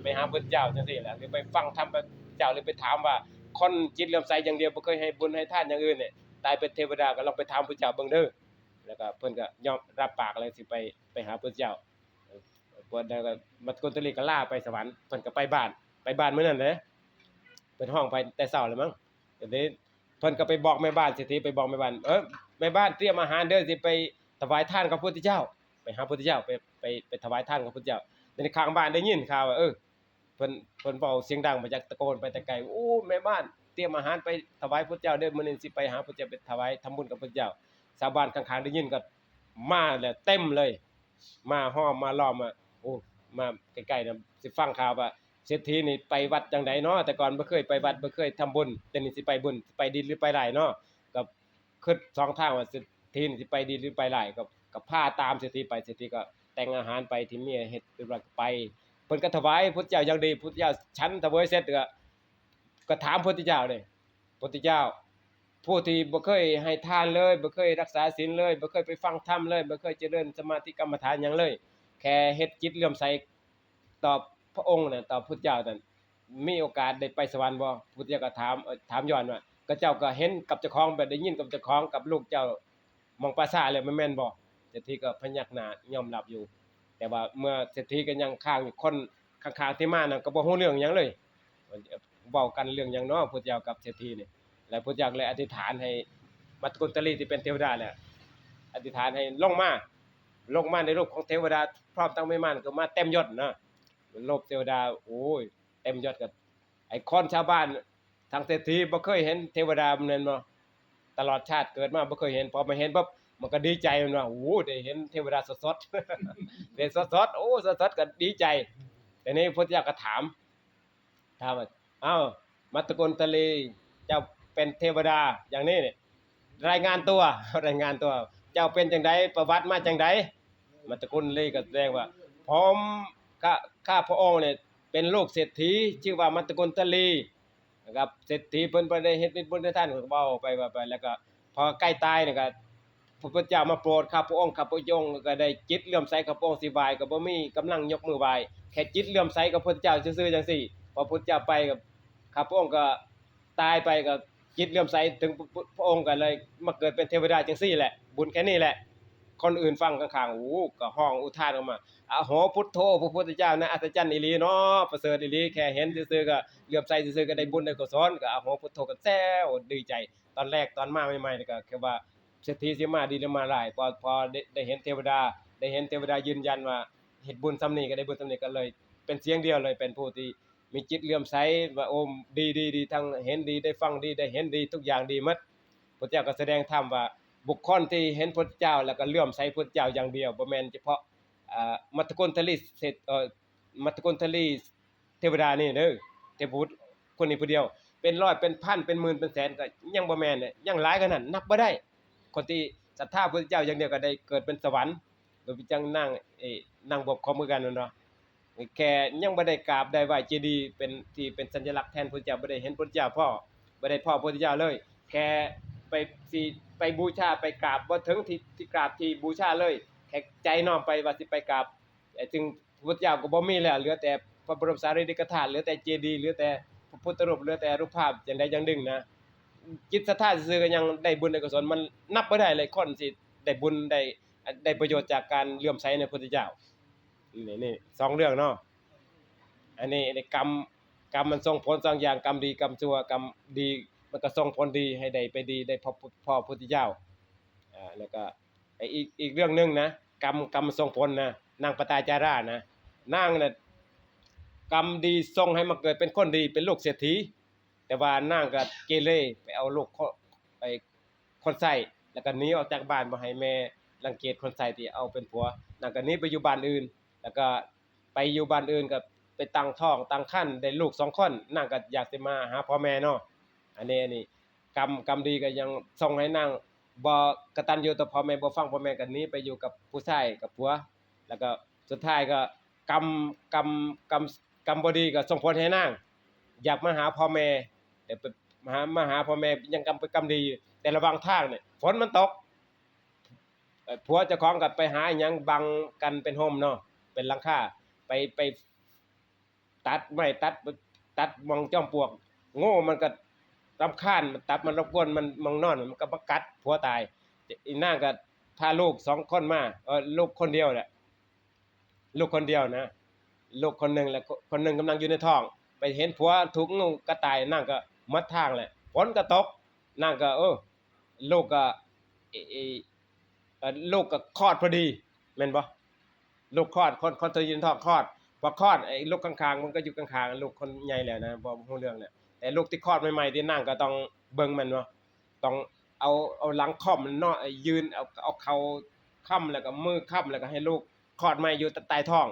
ไปหาพระเจ้าจังซี่แหละ หรือไปฟังธรรมพระเจ้า หรือไปถามว่า คนจิตเลื่อมใสอย่างเดียว บ่เคยให้บุญให้ทานอย่างอื่นเนี่ย ตายเป็นเทวดาก็ลองไปถามพระเจ้าเบิ่งเด้อ แล้วก็เพิ่นก็ยอมรับปากเลยสิไป ไปหาพระเจ้า เออ พอแล้วก็มัตตกุณฑลีก็ลาไปสวรรค์ เพิ่นก็ไปบ้าน ไปบ้านมื้อนั้นเลย เพิ่นฮ้องไปแต่เช้าเลยมั้ง ทีนี้เพิ่นก็ไปบอกแม่บ้าน เศรษฐีไปบอกแม่บ้าน เออ แม่บ้านเตรียมอาหารเด้อ สิไปถวายทานกับพระพุทธเจ้า ไปหาพระพุทธเจ้า ไป ไป ไปถวายทานกับพระพุทธเจ้า ทีนี้ข้างบ้านได้ยินข่าวว่า เออ เพิ่น เพิ่นเว้าเสียงดังมาจากตะโกนไปแต่ไกล โอ้ แม่บ้านเตรียมอาหารไปถวายพระเจ้าเด้อ มื้อนี้สิไปหาพระเจ้า ไปถวายทำบุญกับพระเจ้า ชาวบ้านข้างๆได้ยินก็มาแล้วเต็มเลย มาห้อมมาล้อมอะ โอ้ มาใกล้ๆนะ สิฟังข่าวว่าเศรษฐีนี่ไปวัดจังใดเนาะ แต่ก่อนบ่เคยไปวัด บ่เคยทำบุญ แต่นี่สิไปบุญ สิไปดีหรือไปร้ายเนาะ ก็คิดสองทางว่าเศรษฐีนี่สิไปดีหรือไปร้าย ก็ ก็พาตามเศรษฐีไป เศรษฐีก็แต่งอาหารไป ที่เมียเฮ็ดเรียบร้อยก็ไป เพิ่นก็ถวายพระเจ้าอย่างดี พระเจ้าฉันเสวยเสร็จก็ ก็ถามพระพุทธเจ้าเลย พระพุทธเจ้า ผู้ที่บ่เคยให้ทานเลย บ่เคยรักษาศีลเลย บ่เคยไปฟังธรรมเลย บ่เคยเจริญสมาธิกรรมฐานหยังเลย แค่เฮ็ดจิตเลื่อมใสต่อพระองค์น่ะ ต่อพุทธเจ้านั่น มีโอกาสได้ไปสวรรค์บ่ พุทธเจ้าก็ถาม เอ่อ ถามย้อนว่า ก็เจ้าก็เห็นกับเจ้าของ แบบได้ยินกับเจ้าของ กับลูกเจ้า หม่องป่าช้าแล้ว มันแม่นบ่ เศรษฐีก็พยักหน้ายอมรับอยู่ แต่ว่าเมื่อเศรษฐีก็ยังค้างอยู่ คนข้างๆที่มานั่นก็บ่ฮู้เรื่องหยังเลย เว้ากันเรื่องหยังเนาะ พุทธเจ้ากับเศรษฐีนี่ แล้วพุทธเจ้าเลยอธิษฐานให้มัตตกุณฑลีที่เป็นเทวดาแหละ อธิษฐานให้ลงมา ลงมาในรูปของเทวดา พร้อมทั้งแม่ม่านก็มาเต็มยศนะ รูปเทวดา โอ้ย เต็มยศกัน ไอ้คนชาวบ้าน ทางเศรษฐีบ่เคยเห็นเทวดา แม่นบ่ ตลอดชาติเกิดมาบ่เคยเห็น พอมาเห็นปั๊บ มันก็ดีใจ แม่นบ่ โอ้โห ได้เห็นเทวดาสดๆ เห็นสดๆ โอ้ สดๆ ก็ดีใจ ทีนี้พระเจ้าก็ถาม ถามว่า "เอ้า มัตตกุณฑลี เจ้าเป็นเทวดาอย่างนี้เนี่ย รายงานตัว รายงานตัว เจ้าเป็นจังใด ประวัติมาจังใด" มัตตกุณฑลีก็แสดงว่า "ผม ข้า ข้าพระองค์เนี่ย เป็นลูกเศรษฐี ชื่อว่ามัตตกุณฑลี" นะครับ เศรษฐีเพิ่นบ่ได้เฮ็ดบุญให้ทาน เว้าไป เว้าไป แล้วก็พอใกล้ตายนี่ก็ พระพุทธเจ้ามาโปรดข้าพระองค์ ข้าพระองค์ก็ได้จิตเลื่อมใส ข้าพระองค์สิไหว้ก็บ่มีกำลังยกมือไหว้ แค่จิตเลื่อมใสกับพระพุทธเจ้าซื่อๆจังซี่ พอพระพุทธเจ้าไปก็ ข้าพระองค์ก็ตายไปก็จิตเลื่อมใสถึงพระ พระองค์ก็เลยมาเกิดเป็นเทวดาจังซี่แหละ บุญแค่นี้แหละ คนอื่นฟังข้างๆ โอ้ ก็ฮ้องอุทานออกมา "อะโห พุทโธ พระพุทธเจ้านะ อัศจรรย์อีหลีเนาะ ประเสริฐอีหลี แค่เห็นซื่อๆก็เลื่อมใสซื่อๆก็ได้บุญได้กุศล" ก็อะโห พุทโธ ก็แซวดีใจ ตอนแรกตอนมาใหม่ๆนี่ก็คือว่าเศรษฐีสิมาดีหรือมาร้าย พอ พอได้ ได้เห็นเทวดา ได้เห็นเทวดายืนยันว่าเฮ็ดบุญส่ำนี้ก็ได้บุญส่ำนี้ ก็เลยเป็นเสียงเดียวเลย เป็นผู้ที่มีจิตเลื่อมใสว่า โอ้ ดี ดี ดี ทั้งเห็นดี ได้ฟังดี ได้เห็นดี ทุกอย่างดีหมด พระเจ้าก็แสดงธรรมว่า บุคคลที่เห็นพระเจ้าแล้วก็เลื่อมใสพระเจ้าอย่างเดียว บ่แม่นเฉพาะ อ่า มัตตกุณฑลีเศรษฐ- เอ่อ มัตตกุณฑลีเทวดานี่เด้อ เทพบุตรคนนี้ผู้เดียว เป็นร้อย เป็นพัน เป็นหมื่น เป็นแสน ก็ยังบ่แม่นเนี่ย ยังหลายกว่านั้น นับบ่ได้ คนที่ศรัทธาพระพุทธเจ้าอย่างเดียวก็ได้เกิดเป็นสวรรค์ โดยจังนั่ง เอ่อ นั่งบวบคอมคือกันนั่นเนาะ แค่ยังบ่ได้กราบได้ไหว้เจดีย์เป็น ที่เป็นสัญลักษณ์แทนพระพุทธเจ้า บ่ได้เห็นพระพุทธเจ้าพ้อ บ่ได้พ้อพระพุทธเจ้าเลย แค่ไป สิไปบูชาไปกราบ บ่ถึงที่ ที่กราบที่บูชาเลย แค่ใจน้อมไปว่าสิไปกราบ แต่ถึงพระพุทธเจ้าก็บ่มีแล้ว เหลือแต่พระบรมสารีริกธาตุ เหลือแต่เจดีย์ เหลือแต่พระพุทธรูป เหลือแต่รูปภาพอย่างใดอย่างหนึ่งนะ จิตศรัทธาซื่อๆก็ยังได้บุญได้กุศล มันนับบ่ได้เลย คนสิได้บุญได้ ได้ประโยชน์จากการเลื่อมใสในพระพุทธเจ้า นี่ นี่สองเรื่องเนาะ อันนี้ อันนี้กรรม กรรมมันส่งผลสองอย่าง กรรมดี กรรมชั่ว กรรมดีมันก็ส่งผลดีให้ได้ไปดี ได้พบ พ้อพระพุทธเจ้า อ่า แล้วก็ ไอ้อีก อีกเรื่องหนึ่งนะ กรรม กรรมส่งผลนะ นางปตาจารานะ นางน่ะ กรรมดีส่งให้มาเกิดเป็นคนดี เป็นลูกเศรษฐี แต่ว่านางก็เกเร ไปเอาลูกคน ไอ้คนใช้ แล้วก็หนีออกจากบ้าน บ่ให้แม่รังเกียจคนใช้ที่เอาเป็นผัว นางก็หนีไปอยู่บ้านอื่น แล้วก็ไปอยู่บ้านอื่นก็ไปตั้งท้องตั้งครรภ์ได้ลูกสองคน นางก็อยากสิมาหาพ่อแม่เนาะ อันนี้ อันนี้กรรม กรรมดีก็ยังส่งให้นางบ่กตัญญูต่อพ่อแม่ บ่ฟังพ่อแม่ ก็หนีไปอยู่กับผู้ชายกับผัว แล้วก็สุดท้ายก็กรรม กรรม กรรม กรรมบ่ดีก็ส่งผลให้นางอยากมาหาพ่อแม่ แต่ไปหา มาหาพ่อแม่ยังกรรม กรรมดีอยู่ แต่ระหว่างทางเนี่ยฝนมันตก เอ่อ ผัวเจ้าของก็ไปหาอิหยังบังกันเป็นฮ่มเนาะ เป็นหลังคา ไป ไปตัดไม้ ตัด ตัดหม่องจอมปลวก งูมันก็รำคาญ มันตัด มันรบกวนมันหม่องนอน มันก็มากัดผัวตาย อีนางก็พาลูกสองคนมา เออ ลูกคนเดียวแหละ ลูกคนเดียวนะ ลูกคนหนึ่ง แล้วคน คนหนึ่งกำลังอยู่ในท้อง ไปเห็นผัวถูกงูกัดตาย นางก็หมดทางแหละ ฝนก็ตก นางก็ เออ ลูกก็ เอ เอ เอ่อ ลูกก็คลอดพอดี แม่นบ่ ลูกคลอด คน คนที่อยู่ในท้องคลอด พอคลอด ไอ้ลูกข้างๆ มันก็อยู่ข้างๆ ลูกคนใหญ่แล้วนะ บ่ฮู้เรื่องแล้ว แต่ลูกที่คลอดใหม่ๆ ที่นางก็ต้องเบิ่งมันเนาะ ต้องเอา เอาหลังค่อมมันเนาะ ไอ้ยืน เอา เอาเข่าค้ำ แล้วก็มือค้ำ แล้วก็ให้ลูกคลอดใหม่อยู่ใต้ท้อง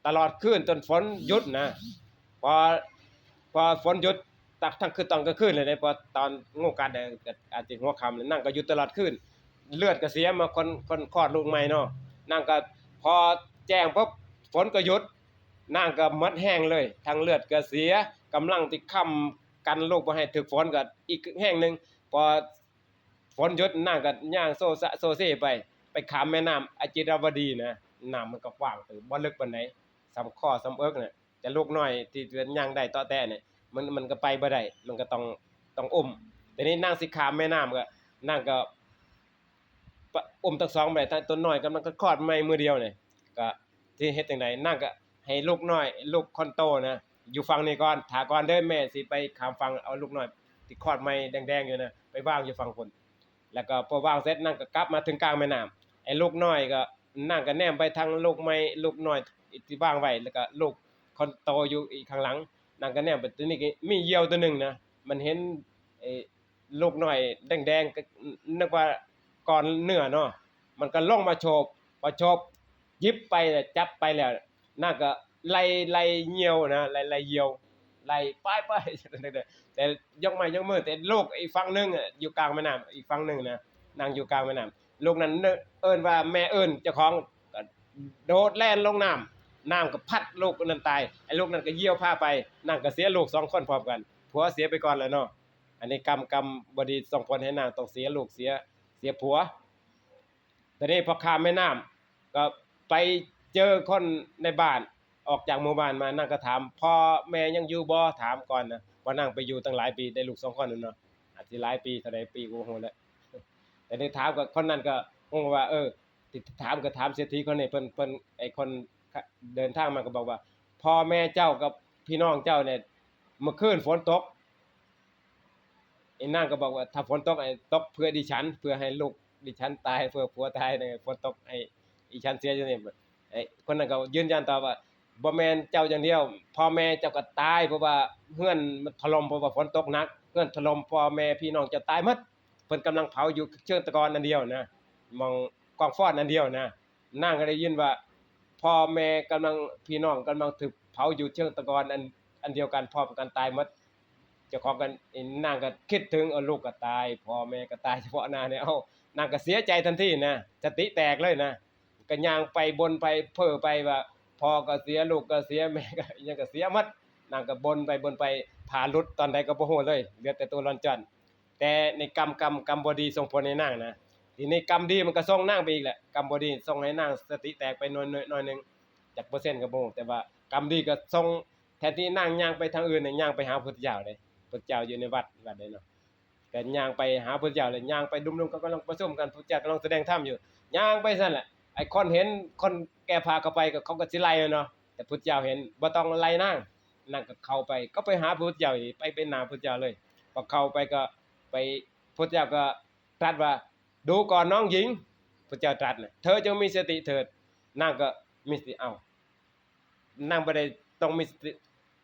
ตลอดคืนจนฝนหยุดนะ พอ พอฝนหยุด ตักทั้งคืนตอนกลางคืนเลยเด้ พอตอนงูกัดเนี่ย ก็อาจจะหัวค่ำเลย นางก็หยุดตลอดคืน เลือดก็เสียมา คน คนคลอดลูกใหม่เนาะ นางก็พอแจ้งปุ๊บ ฝนก็หยุด นางก็หมดแฮงเลย ทั้งเลือดก็เสีย กำลังที่ค้ำกันลูกบ่ให้ถืกฝนก็อีกแฮงหนึ่ง พอฝนหยุด นางก็ย่างโซซะโซเซไป ไปข้ามแม่น้ำอจิราวดีนะ น้ำมันก็กว้างเติบ บ่ลึกปานใด ส่ำคอส่ำเอิกน่ะ แต่ลูกน้อยที่ย่างได้เตาะแตะเนี่ย มัน มันก็ไปบ่ได้ มันก็ต้อง ต้องอุ้ม ทีนี้นางสิข้ามแม่น้ำก็ นางก็ปะ อุ้มทั้งสองบ่ได้ ทั้งตัวน้อยกำลังคลอดใหม่มื้อเดียวเนี่ย ก็สิเฮ็ดจั่งใด นางก็ให้ลูกน้อย ลูกคนโตนะ อยู่ฝั่งนี้ก่อน ถ่าก่อนเด้อ แม่สิไปข้ามฝั่งเอาลูกน้อยที่คลอดใหม่แดงๆ อยู่นะ ไปวางอยู่ฝั่งพุ้น แล้วก็พอวางเสร็จ นางก็กลับมาถึงกลางแม่น้ำ ไอ้ลูกน้อยก็ นางก็แนมไปทางลูกใหม่ ลูกน้อยที่วางไว้ แล้วก็ลูกคนโตอยู่อีกข้างหลัง นางก็แนมไป ทีนี้ก็มีเหยี่ยวตัวหนึ่งนะ มันเห็น เอ่อ ลูกน้อยแดงๆ ก็นึกว่าก้อนเนื้อเนาะ มันก็ลงมาโฉบ พอโฉบ หยิบไปแล้ว จับไปแล้ว นางก็ไล่ ไล่เหยี่ยวนะ ไล่ ไล่เหยี่ยว ไล่ไป ไป แต่ยกไม้ยกมือ แต่ลูกอีกฝั่งหนึ่งอะ อยู่กลางแม่น้ำ อีกฝั่งหนึ่งนะ นางอยู่กลางแม่น้ำ ลูกนั้นเอิ้นว่าแม่เอิ้นเจ้าของ ก็โดดแล่นลงน้ำ น้ำก็พัดลูกนั้นตาย ไอ้ลูกนั้นก็เหยี่ยวพาไป นางก็เสียลูกสองคนพร้อมกัน ผัวเสียไปก่อนแล้วเนาะ อันนี้กรรม กรรมบ่ดีส่งผลให้นางต้องเสียลูก เสีย เสียผัว ทีนี้พอข้ามแม่น้ำก็ไปเจอคนในบ้าน ออกจากหมู่บ้านมา นางก็ถาม "พ่อแม่ยังอยู่บ่" ถามก่อนนะ เพราะนางไปอยู่ตั้งหลายปี ได้ลูกสองคนนั่นเนาะ อาจสิหลายปี เท่าใดปีก็บ่ฮู้แล้ว แต่ได้ถามกับคนนั้นก็งงว่า เออ ที่ถามก็ถามเศรษฐีคนนี้ เพิ่น เพิ่น ไอ้คนเดินทางมาก็บอกว่า "พ่อแม่เจ้ากับพี่น้องเจ้าเนี่ย เมื่อคืนฝนตก" ไอ้นางก็บอกว่า "ถ้าฝนตก ไอ้ตกเพื่อดิฉัน เพื่อให้ลูกดิฉันตาย เพื่อผัวตายเนี่ย ฝนตกให้ดิฉันเสียอยู่นี่" ไอ้คนนั้นก็ยืนยันตอบว่า "บ่แม่นเจ้าอย่างเดียว พ่อแม่เจ้าก็ตาย เพราะว่าเฮือนมันถล่ม เพราะว่าฝนตกหนัก เฮือนถล่ม พ่อแม่พี่น้องเจ้าตายหมด เพิ่นกำลังเผาอยู่เชิงตะกอนอันเดียวนะ หม่องกองฟอนอันเดียวนะ" นางก็ได้ยินว่า พ่อแม่กำลัง พี่น้องกำลังถูกเผาอยู่เชิงตะกอนอัน อันเดียวกัน พร้อมกันตายหมด เจ้าของกัน นางก็คิดถึง เออ ลูกก็ตาย พ่อแม่ก็ตายเฉพาะหน้าเนี่ย เอ้า นางก็เสียใจทันทีนะ สติแตกเลยนะ ก็ย่างไปบ่นไปเพ้อไปว่า พ่อก็เสีย ลูกก็เสีย แม่ก็อิหยังก็เสียหมด นางก็บ่นไปบ่นไป ผ้าหลุดตอนใดก็บ่ฮู้เลย เหลือแต่ตัวร่อนจ้อน แต่ในกรรม กรรม กรรมบ่ดีส่งผลให้นางนะ ทีนี้กรรมดีมันก็ส่งนางไปอีกแหละ กรรมบ่ดีส่งให้นางสติแตกไปหน่อย หน่อย หน่อยหนึ่ง จักเปอร์เซ็นต์ก็บ่ฮู้ แต่ว่ากรรมดีก็ส่ง แทนที่นางย่างไปทางอื่นเนี่ย ย่างไปหาพุทธเจ้าเลย พุทธเจ้าอยู่ในวัด วัดเลยเนาะ ก็ย่างไปหาพุทธเจ้าเลย ย่างไปดุมๆ ก็กำลังประชุมกัน พุทธเจ้ากำลังแสดงธรรมอยู่ ย่างไปซั่นแหละ ไอ้คนเห็น คนแก่ผ้าเข้าไปก็ เขาก็สิไล่เนาะ แต่พุทธเจ้าเห็น "บ่ต้องไล่นาง" นางก็เข้าไป ก็ไปหาพุทธเจ้าอีก ไปเป็นหน้าพุทธเจ้าเลย พอเข้าไปก็ไป พุทธเจ้าก็ตรัสว่า "ดูก่อนน้องหญิง" พุทธเจ้าตรัสนะ "เธอจงมีสติเถิด" นางก็มีสติ เอ้า นางบ่ได้ต้องมีสติ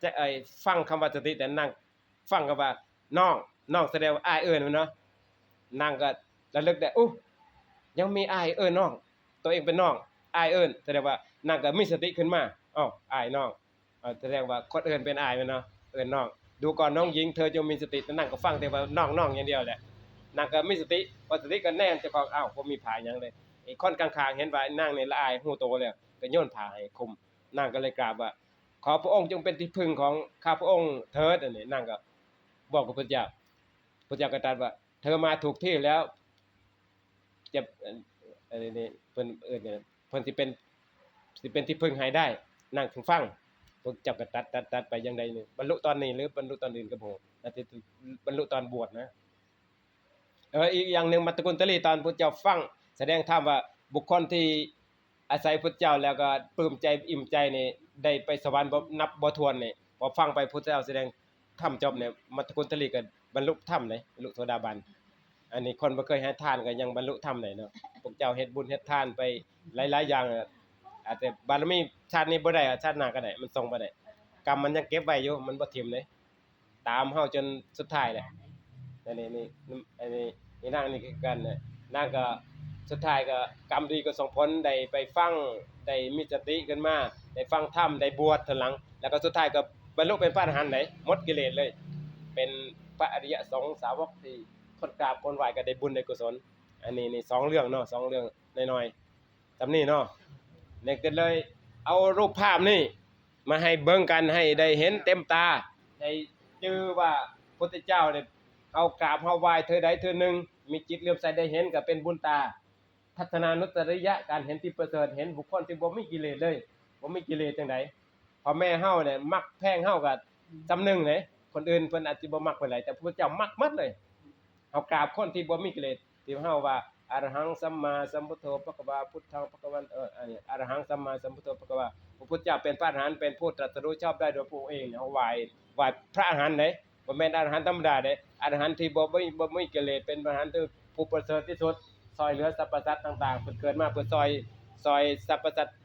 จะ ไอ้ ฟังคำว่าสติ แต่นางฟังคำว่าน้อง น้องแสดงว่าอ้ายเอิ้นแม่นบ่ นางก็ระลึกได้ อุ๊ย ยังมีอ้ายเอิ้นน้อง ตัวเองเป็นน้อง อ้ายเอิ้น แสดงว่านางก็มีสติขึ้นมา อ้าว อ้ายน้อง เอ่อ แสดงว่าคนเอิ้นเป็นอ้ายแม่นบ่ เอิ้นน้อง ดูก่อนน้องหญิง เธอจงมีสติ แต่นางก็ฟังแต่ว่าน้อง น้องอย่างเดียวแหละ นางก็มีสติ พอสติก็แนมเจ้าของ อ้าว บ่มีผ้าหยังเลย ไอ้คนข้างๆ เห็นว่านางนี่ละอายฮู้โตแล้ว ก็โยนผ้าให้คลุม นางก็เลยกราบว่า ขอพระองค์จงเป็นที่พึ่งของข้าพระองค์เถิด อันนี้นางก็บอกกับพระเจ้า พระเจ้าก็ตรัสว่า เธอมาถูกที่แล้ว จะ เอ่อ อันนี้เพิ่นเอิ้นหยัง เพิ่นสิเป็น สิเป็นที่พึ่งให้ได้ นางจึงฟัง พระเจ้าก็ตรัส ตรัส ตรัสไปอย่างใดนี่ บรรลุตอนนี้หรือบรรลุตอนอื่นก็บ่ฮู้ น่าจะบรรลุตอนบวชนะ เออ อีกอย่างหนึ่ง มัตตกุณฑลี ตอนพุทธเจ้าฟังแสดงธรรมว่าบุคคลที่อาศัยพุทธเจ้าแล้วก็ปลื้มใจอิ่มใจนี่ ได้ไปสวรรค์บ่นับบ่ถ้วนนี่ พอฟังไปพุทธเจ้าแสดงธรรมจบเนี่ย มัตตกุณฑลีก็บรรลุธรรมเลย บรรลุโสดาบัน อันนี้คนบ่เคยให้ทานก็ยังบรรลุธรรมได้เนาะ พวกเจ้าเฮ็ดบุญเฮ็ดทานไปหลายๆ อย่างอะ อาจจะบารมีชาตินี้บ่ได้อะ ชาติหน้าก็ได้ มันส่งบ่ได้ กรรมมันยังเก็บไว้อยู่ มันบ่ถิ่มเลย ตามเฮาจนสุดท้ายแหละ อันนี้นี่ อันนี้ นี่นางนี่คือกันน่ะ นางก็สุดท้ายก็กรรมดีก็ส่งผล ได้ไปฟัง ได้มีสติขึ้นมา ได้ฟังธรรม ได้บวชทีหลัง แล้วก็สุดท้ายก็บรรลุเป็นพระอรหันต์เลย หมดกิเลสเลย เป็นพระอริยสงฆ์สาวกที่คนกราบคนไหว้ก็ได้บุญได้กุศล อันนี้นี่สองเรื่องเนาะ สองเรื่องน้อยๆ ส่ำนี้เนาะ นี่ก็เลยเอารูปภาพนี่มาให้เบิ่งกัน ให้ได้เห็นเต็มตา ได้จื่อว่าพุทธเจ้าเนี่ย เฮากราบเฮาไหว้เทื่อใดเทื่อหนึ่ง มีจิตเลื่อมใสได้เห็นก็เป็นบุญตา ทัศนานุสริยะ การเห็นที่ประเสริฐ เห็นบุคคลที่บ่มีกิเลสเลย บ่มีกิเลสจั่งใด พ่อแม่เฮาเนี่ยมักแพงเฮาก็ส่ำหนึ่งเลย คนอื่นเพิ่นอาจสิบ่มักปานใด แต่พระพุทธเจ้ามักหมดเลย เฮากราบคนที่บ่มีกิเลส ที่เฮาว่า อะระหังสัมมาสัมพุทโธภะคะวา พุทธังภะคะวัน เอ่อ อันนี้ อะระหังสัมมาสัมพุทโธภะคะวา พระพุทธเจ้าเป็นพระอรหันต์ เป็นผู้ตรัสรู้ชอบได้โดยพระองค์เอง เฮาไหว้ ไหว้พระอรหันต์เด้ บ่แม่นอรหันต์ธรรมดาเด้ อรหันต์ที่บ่ บ่ บ่มีกิเลส เป็นอรหันต์ที่ผู้ประเสริฐที่สุด ซ่อยเหลือสรรพสัตว์ต่างๆ เพิ่นเกิดมาเพื่อซ่อย ซ่อยสรรพสัตว์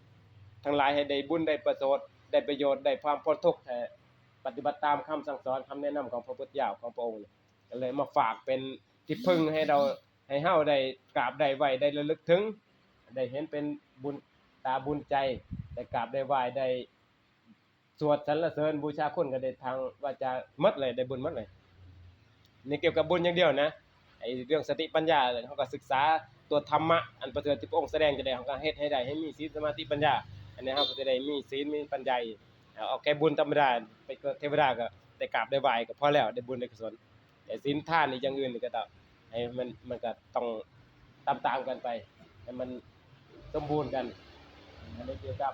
ทั้งหลายให้ได้บุญได้ประโสด ได้ประโยชน์ ได้ความพ้นทุกข์แท้ ปฏิบัติตามคำสั่งสอน คำแนะนำของพระพุทธเจ้า ของพระองค์ ก็เลยมาฝากเป็นที่พึ่งให้เรา ให้เฮาได้กราบได้ไหว้ ได้ระลึกถึง ได้เห็นเป็นบุญตาบุญใจ ได้กราบได้ไหว้ ได้สวดสรรเสริญบูชาคุณก็ได้ทางวาจาหมดเลย ได้บุญหมดเลย นี่เกี่ยวกับบุญอย่างเดียวนะ ไอ้เรื่องสติปัญญา เฮาก็ศึกษาตัวธรรมะอันประเสริฐที่พระองค์แสดงจะได้ เฮาก็เฮ็ดให้ได้ ให้มีศีลสมาธิปัญญา อันนี้เฮาก็จะได้มีศีลมีปัญญาอีก เอา เอาแค่บุญธรรมดา ไปเกิดเทวดาก็ได้กราบได้ไหว้ก็พอแล้ว ได้บุญได้กุศล แต่ศีลทานนี่อย่างอื่นนี่ก็ต้องให้มัน มันก็ต้องตามๆกันไป ให้มันสมบูรณ์กัน อันนี้เกี่ยวกับ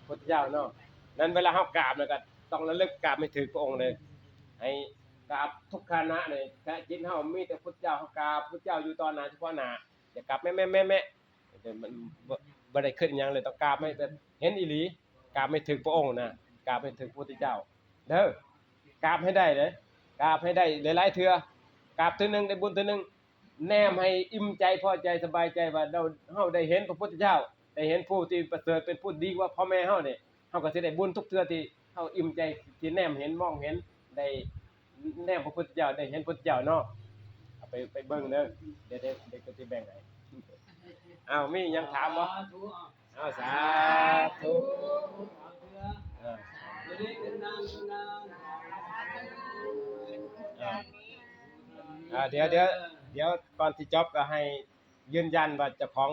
พุทธเจ้าเนาะ นั้นเวลาเฮากราบแล้วก็ต้องระลึกกราบให้ถึงพระองค์เลย ให้กราบทุกขณะเลย ถ้าจิตเฮามีแต่พุทธเจ้า เฮากราบพุทธเจ้าอยู่ต่อหน้าเฉพาะหน้า อย่ากราบแมะๆๆๆ เดี๋ยวมันบ่ บ่ได้คิดหยังเลย ต้องกราบให้แบบเห็นอีหลี กราบให้ถึงพระองค์นะ กราบให้ถึงพระพุทธเจ้า เด้อ กราบให้ได้เด้อ กราบให้ได้หลายๆเทื่อ กราบเทื่อหนึ่งได้บุญเทื่อหนึ่ง แนมให้อิ่มใจพอใจสบายใจว่าเรา เฮาได้เห็นพระพุทธเจ้า ได้เห็นผู้ที่ประเสริฐเป็นผู้ดีกว่าพ่อแม่เฮาเนี่ย เฮาก็สิได้บุญทุกเทื่อที่เฮาอิ่มใจ ที่แนมเห็นมองเห็น ได้แนมพระพุทธเจ้า ได้เห็นพุทธเจ้าเนาะ เอาไป ไปเบิ่งเด้อ เดี๋ยว เดี๋ยว เดี๋ยวก็สิแบ่งให้ อ้าว มีหยังถามบ่ สาธุ อ้าว สาธุ เอาเถอะ เออ เดี๋ยวนี้เป็นนาง เป็นนาง เออ อ่า เดี๋ยว เดี๋ยว เดี๋ยวก่อนสิจบก็ให้ยืนยันว่าเจ้าของ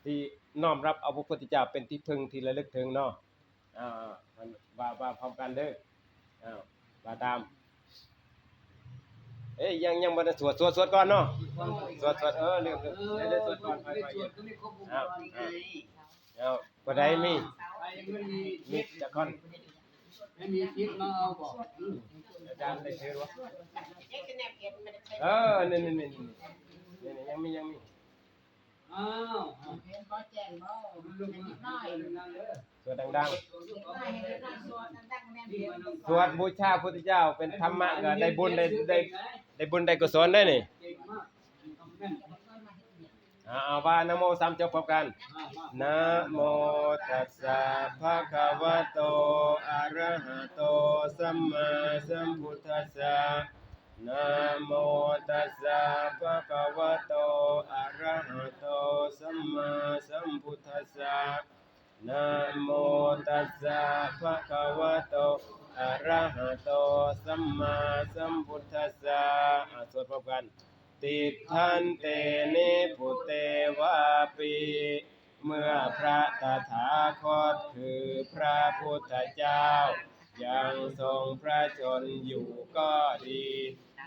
ที่น้อมรับเอาพระพุทธเจ้าเป็นที่พึ่งที่ระลึกถึงเนาะ อ่า ว่า ว่าพร้อมกันเด้อ อ่า ว่าตาม เอ้ย ยัง ยังบ่ได้สวด สวด สวดก่อนเนาะ สวด สวด เออ ลืม ลืม เดี๋ยว เดี๋ยวสวดก่อน ค่อย ค่อย สวดก็ไม่ครบวงจร เอา เอา ผู้ใดมี ใครไม่มี มีจักคน ไม่มีสิทธิ์มาเอาบอก อืม อาจารย์ได้ถือวะ เออ นี่ นี่ นี่ นี่ นี่ ยังมี ยังมี อ้าว เห็นบ่แจ้งบ่ ลูก นิดหน่อย นั่งเด้อ สวดดังๆ นิดหน่อยให้นิดหน่อย สวดดังๆ แม่นเดียว สวดบูชาพุทธเจ้า เป็นธรรมะก็ได้บุญได้ ได้ ได้บุญได้กุศลได้นี่ เก่งมาก แม่น เอาเอาว่านะโมสามจบพร้อมกัน นะโมตัสสะภะคะวะโต อะระหะโต สัมมาสัมพุทธัสสะ นะโมตัสสะภะคะวะโต อะระหะโต สัมมาสัมพุทธัสสะ นะโมตัสสะภะคะวะโต อะระหะโต สัมมาสัมพุทธัสสะ อ่ะ สวดพร้อมกัน ติฏฐันเต นิพพุเต วาปิ เมื่อพระตถาคตคือพระพุทธเจ้า ยังทรงพระชนม์อยู่ก็ดี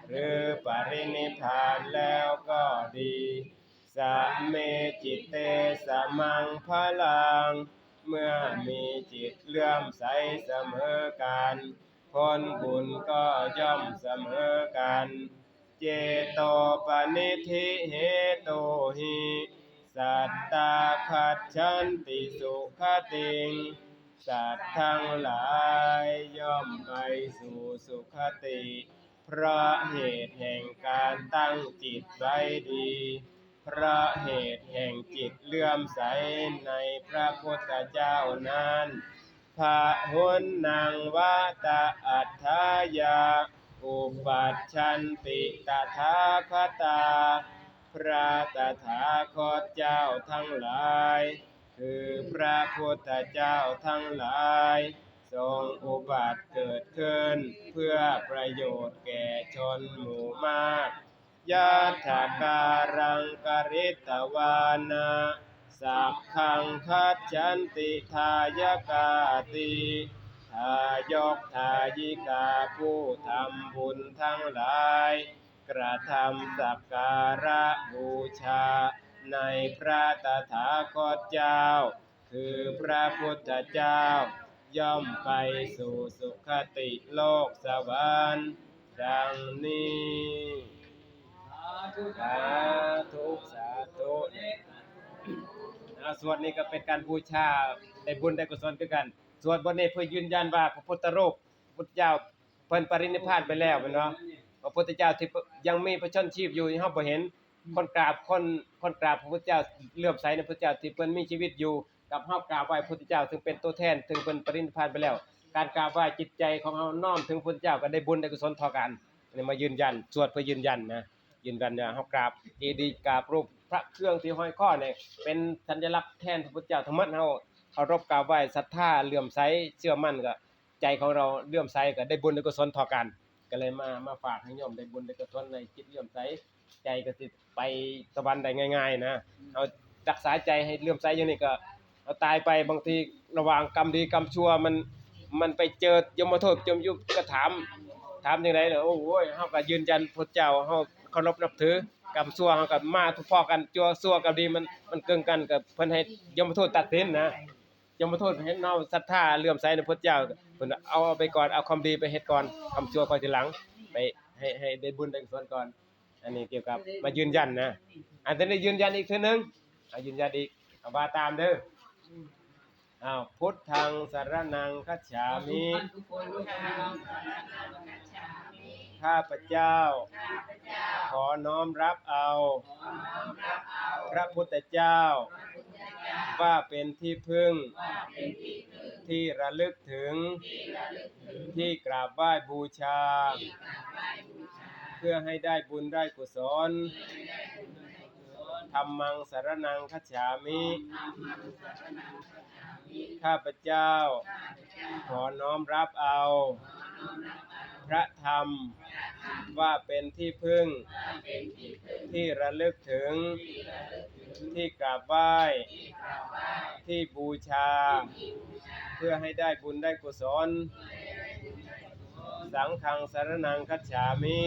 หรือปรินิพพานแล้วก็ดี สะเม จิตเต สะมัง พะลัง เมื่อมีจิตเลื่อมใสเสมอกัน ผลบุญก็ย่อมเสมอกัน เจโตปะนิทธิเหตุหิ สัตตา คัจฉันติ สุขติง สัตว์ทั้งหลายย่อมไปสู่สุคติ เพราะเหตุแห่งการตั้งจิตไว้ดี เพราะเหตุแห่งจิตเลื่อมใสในพระพุทธเจ้านั้น พะหุนนัง วะตะ อัฏฐายะ อุปัชชันติ ตถาคตา พระตถาคตเจ้าทั้งหลาย คือพระพุทธเจ้าทั้งหลาย ทรงอุบัติเกิดขึ้นเพื่อประโยชน์แก่ชนหมู่มาก ยัตถการังกริตวานะ สัพพัง คัจฉันติ ทายกาติ ทายกทายิกาผู้ทำบุญทั้งหลาย กระทำสักการะบูชาในพระตถาคตเจ้า คือพระพุทธเจ้า ย่อมไปสู่สุคติโลกสวรรค์ ดังนี้ สาธุ สาธุ อ่า สวดนี้ก็เป็นการบูชา ได้บุญได้กุศลคือกัน สวดบทนี้เพื่อยืนยันว่าพระพุทธรูป พุทธเจ้าเพิ่นปรินิพพานไปแล้วแม่นบ่ พระพุทธเจ้าที่ยังมีพระชนม์ชีพอยู่ที่เฮาบ่เห็น คนกราบ คน คนกราบพระพุทธเจ้า เลื่อมใสในพระพุทธเจ้าที่เพิ่นมีชีวิตอยู่ กับเฮากราบไหว้พระพุทธเจ้าซึ่งเป็นตัวแทน ซึ่งเพิ่นปรินิพพานไปแล้ว การกราบไหว้จิตใจของเฮาน้อมถึงพระพุทธเจ้าก็ได้บุญได้กุศลเท่ากัน อันนี้มายืนยัน สวดเพื่อยืนยันนะ ยืนยันว่าเฮากราบเจดีย์ กราบรูปพระเครื่องที่ห้อยคอเนี่ย เป็นสัญลักษณ์แทนพระพุทธเจ้าทั้งหมด เฮาเคารพกราบไหว้ ศรัทธา เลื่อมใส เชื่อมั่น ก็ใจของเราเลื่อมใส ก็ได้บุญได้กุศลเท่ากัน ก็เลยมา มาฝากให้โยมได้บุญได้กุศล ในจิตเลื่อมใส ใจก็สิไปสวรรค์ได้ง่าย ๆ นะ เอารักษาใจให้เลื่อมใสอย่างนี้ก็ เอาตายไปบางทีระหว่างกรรมดีกรรมชั่วมัน มันไปเจอยมทูต ยมยุบก็ถาม ถามจั่งใด๋ล่ะ โอ้ย เฮาก็ยืนยันพระเจ้า เฮาเคารพนับถือ กรรมชั่วเฮาก็มาพ้อกัน ชั่ว ชั่วกับดีมัน มันเกิงกัน ก็เพิ่นให้ยมทูตตัดสินนะ ยมทูตเห็นเฮาศรัทธาเลื่อมใสในพระเจ้า เพิ่นเอา เอาไปก่อน เอาความดีไปเฮ็ดก่อน ความชั่วค่อยทีหลัง ไปให้ ให้ได้บุญได้กุศลก่อน อันนี้เกี่ยวกับมายืนยันนะ อันนี้ยืนยันอีกเทื่อนึง เอายืนยันอีก เอาว่าตามเด้อ อ้าว พุทธังสรณังคัจฉามิ ข้าพเจ้า ขอน้อมรับเอา พระพุทธเจ้า ว่าเป็นที่พึ่ง ที่ระลึกถึง ที่กราบไหว้บูชา เพื่อให้ได้บุญได้กุศล ธัมมังสรณังคัจฉามิ ข้าพเจ้า ขอน้อมรับเอา พระธรรม ว่าเป็นที่พึ่ง ที่ระลึกถึง ที่กราบไหว้ ที่บูชา เพื่อให้ได้บุญได้กุศล สังฆังสรณังคัจฉามิ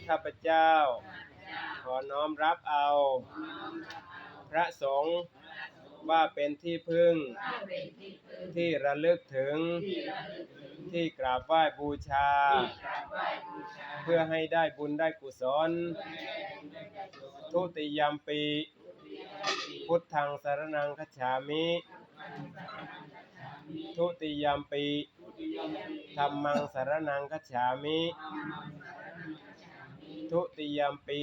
ข้าพเจ้า ขอน้อมรับเอา พระสงฆ์ ว่าเป็นที่พึ่ง ที่ระลึกถึง ที่กราบไหว้บูชา เพื่อให้ได้บุญได้กุศล ทุติยัมปิ พุทธังสรณังคัจฉามิ ทุติยัมปิ ธัมมังสรณังคัจฉามิ ทุติยัมปิ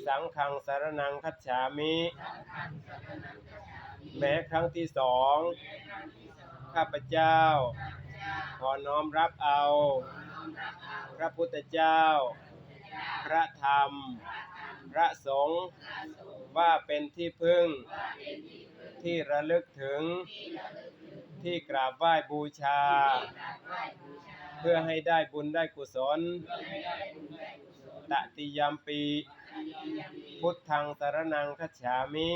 สังฆังสรณังคัจฉามิ แม้ครั้งที่สอง ข้าพเจ้า ขอน้อมรับเอา พระพุทธเจ้า พระธรรม พระสงฆ์ ว่าเป็นที่พึ่ง ที่ระลึกถึง ที่กราบไหว้บูชา เพื่อให้ได้บุญได้กุศล ตติยัมปิ พุทธังสรณังคัจฉามิ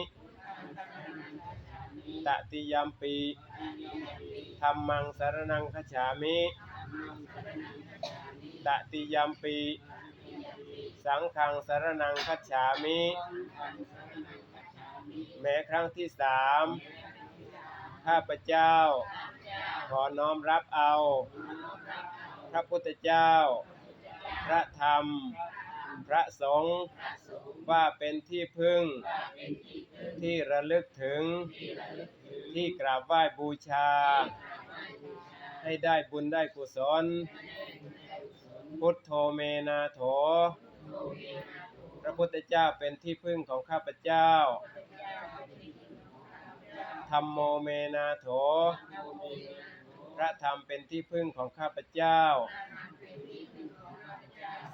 ตติยัมปิ ธัมมังสรณังคัจฉามิ ตติยัมปิ สังฆังสรณังคัจฉามิ แม้ครั้งที่สาม ข้าพเจ้า ขอน้อมรับเอา พระพุทธเจ้า พระธรรม พระสงฆ์ ว่าเป็นที่พึ่ง ที่ระลึกถึง ที่กราบไหว้บูชา ให้ได้บุญได้กุศล พุทโธเมนาโถ พระพุทธเจ้าเป็นที่พึ่งของข้าพเจ้า ธัมโมเมนาโถ พระธรรมเป็นที่พึ่งของข้าพเจ้า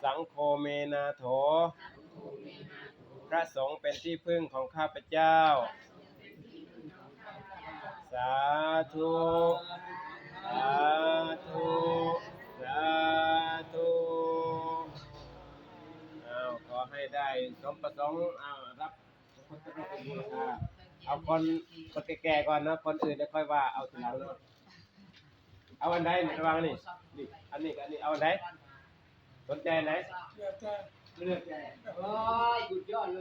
สังโฆเมนาโถ พระสงฆ์เป็นที่พึ่งของข้าพเจ้า สาธุ สาธุ สาธุ อ้าว ขอให้ได้สมประสงค์ อ้าว รับ เอาคน คนแก่ๆก่อนเนาะ คนอื่นเดี๋ยวค่อยว่าเอาทีหลังเนาะ เอาอันใดระหว่างนี่ นี่ อันนี้กับอันนี้ เอาอันใด สนใจอันไหน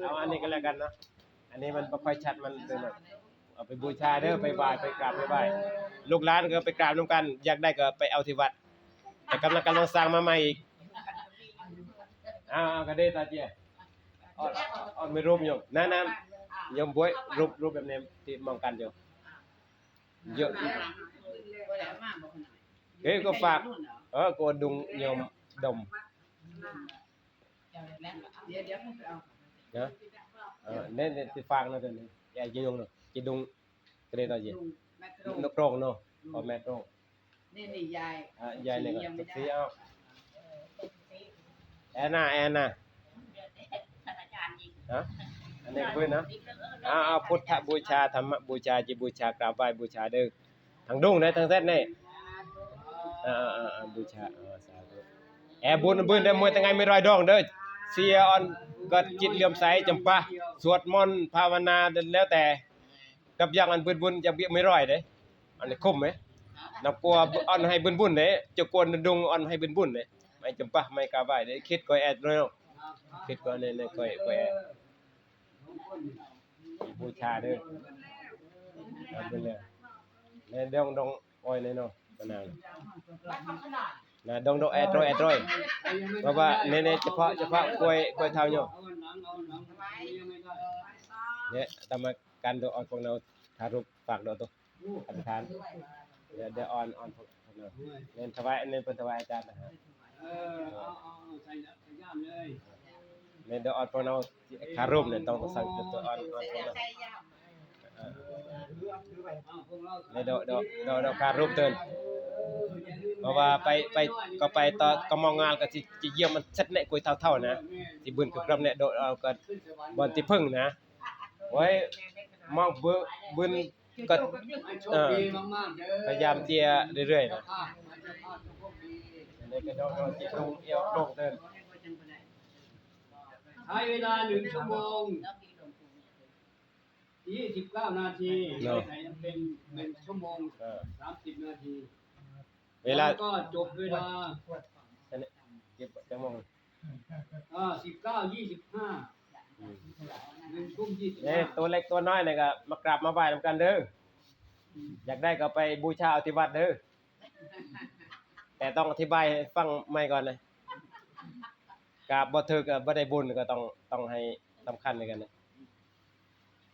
เอาอันนี้ก็แล้วกันเนาะ อันนี้มันบ่ค่อยชัด มันเดินหน่อย เอาไปบูชาเด้อ ไปไหว้ ไปกราบ ไปไหว้ ลูกหลานก็ไปกราบนำกัน อยากได้ก็ไปเอาที่วัด แต่กำลัง กำลังสร้างมาใหม่อีก เอา เอา ก็ได้ตาเจีย อ่อน อ่อน ไม่รูปโยม นั่น นั่น โยมบวย รูป รูปแบบนี้ที่มองกันอยู่ เยอะ เฮ้ย ก็ฝาก เออ ก็ดุงโยมดม เดี๋ยว เดี๋ยวผมไปเอา นะ เออ เนี่ย เนี่ย ที่ฝากนะ เดี๋ยวนี้ อย่าจะยงเนาะ จะดุง ก็ได้ตอนเย็น ดุง แม่ตรง นกโรงเนาะ อ๋อ แม่ตรง นี่ นี่ ยาย อ่ะ ยายเนี่ยก็ สียังไม่ได้ สีเอา แอนนา แอนนา ฮะ อันนี้เพิ่นนะ เอา เอา พุทธบูชา ธรรมบูชา จิบูชา กราบไหว้บูชาเด้อ ทางดุงนะ ทางเส้นนี่ อ่า อ่า อ่า บูชา อ่า สาธุ แอบุญ บุญได้มวยตั้งไงไม่รอยดองเด้อ เสียอ่อนก็จิตเหลื่อมใส จำปา สวดมนต์ ภาวนา แล้วแต่ กับอย่างอันบุญบุญจะเบี้ยไม่ร้อยเด้ อันนี้คุ้มไหม นับกลัวอ่อนให้บุญบุญเด้ จะกวนดุงอ่อนให้บุญบุญเด้ ไม่จำปา ไม่กล้าไหว้เด้ คิดก็แอดเลยเนาะ คิดก็ใน ในก็ ก็แอด บูชาเด้อ เอาไปเลย ในดง ดงอ้อยในเนาะ มะนาว นะ ดง ดงแอดร้อย แอดร้อย เพราะว่าใน ในเฉพาะ เฉพาะกล้วย กล้วยเท่าเนาะ เนี่ย ตามมากัน เดี๋ยวอ่อนพวกเรา ทารุปฝากเดี๋ยวตัว อธิษฐาน เดี๋ยว เดี๋ยวอ่อน อ่อนพวกเรา เน้นถวาย เน้นเป็นถวายอาจารย์นะฮะ เออ เอา เอา เอา ใส่ ใส่ย่ามเลย เน้นเดี๋ยวอ่อนพวกเรา ทารุปเนี่ย ต้องสั่งตัวอ่อน อ่อนพวกเรา เออ เอา พวกเรา เดี๋ยว เดี๋ยว เดี๋ยว เดี๋ยว เดี๋ยวทารุปเตือน เพราะว่าไป ไป ก็ไปต่อ ก็มองงานก็สิ จะเยี่ยมมันเสร็จเนี่ย กุยเท่าๆนะ ที่บึนกับกรมเนี่ย โดดเอาก็บอลที่พึ่งนะ โอ้ย มองบึ บึน ก็ เออ พยายามเจียเรื่อยๆนะ อันนี้ก็ต้อง ต้องจิตตรงเอวตรงเดิน ใช้เวลาหนึ่งชั่วโมง ยี่สิบเก้านาที เนอะ ใส่เป็นหนึ่งชั่วโมง เออ สามสิบนาที เวลา แล้วก็จบเวลา อันนี้ เก็บจังมอง อ่า สิบเก้า ยี่สิบห้า อืม หนึ่งทุ่มยี่สิบห้า เนี่ย ตัวเล็กตัวน้อยเนี่ยก็มากราบมาไหว้นำกันเด้อ อยากได้ก็ไปบูชาเอาที่วัดเด้อ แต่ต้องอธิบายให้ฟังใหม่ก่อนนะ กราบบ่ถืกก็บ่ได้บุญ ก็ต้อง ต้องให้สำคัญเหมือนกันนะ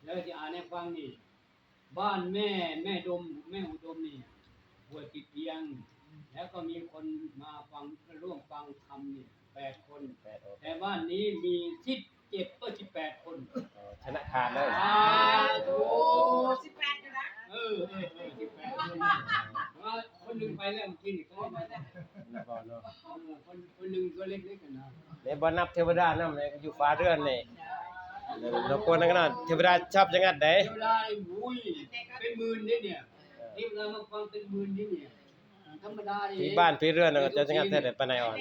แล้วจะอ่านให้ฟังนี่ บ้านแม่ แม่ดม แม่อุดมนี่ ป่วยติดเตียง แล้วก็มีคนมาฟังร่วมฟังธรรมนี่แปดคน แปดโอ แต่บ้านนี้มีสิบเจ็ดก็สิบแปดคน ชนะขาดเลย สาธุ สิบแปดนะ เออเออเออสิบแปดคนว่าคนหนึ่งไปแล้วเมื่อกี้นี่ก็ได้มา แล้วก็เนาะ เออคนคนหนึ่งก็เล็กๆกันนะ เนี่ยบ่นับเทวดานำเลยอยู่ฟ้าเรือนนี่รบกวนนั่นก็นะเทวดาชอบจังงัดได๋ เทวดาไอ้หมูยเป็นหมื่นนี่เนี่ยเทวดามาฟังเป็นหมื่นนี่เนี่ยธรรมดานี่ ที่บ้านที่เรือนน่ะจะจังงัดแท้ปานใดอ่อน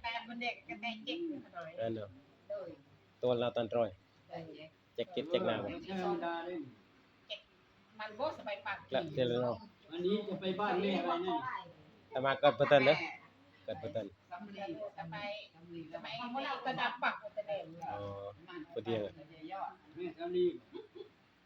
แต่มันเด็กกันแม่เจ็บหน่อย นั่นเนาะ โดย ตัวเราตอนร้อย แต่เจ็บ แจ็คเก็ตแจ็คหน้าบ่ ไม่ใช่ธรรมดาเลย มันบ่สบายปาก และเทเลเนาะ วันนี้จะไปบ้านแม่อะไรนั่น แต่มาเกิดบ่ทันเด้อเกิดบ่ทัน สำลีสำลีสำลีสำลีมันบ่ได้กระดับปากแต่แดง อ๋อ พอดีเลย แม่สามี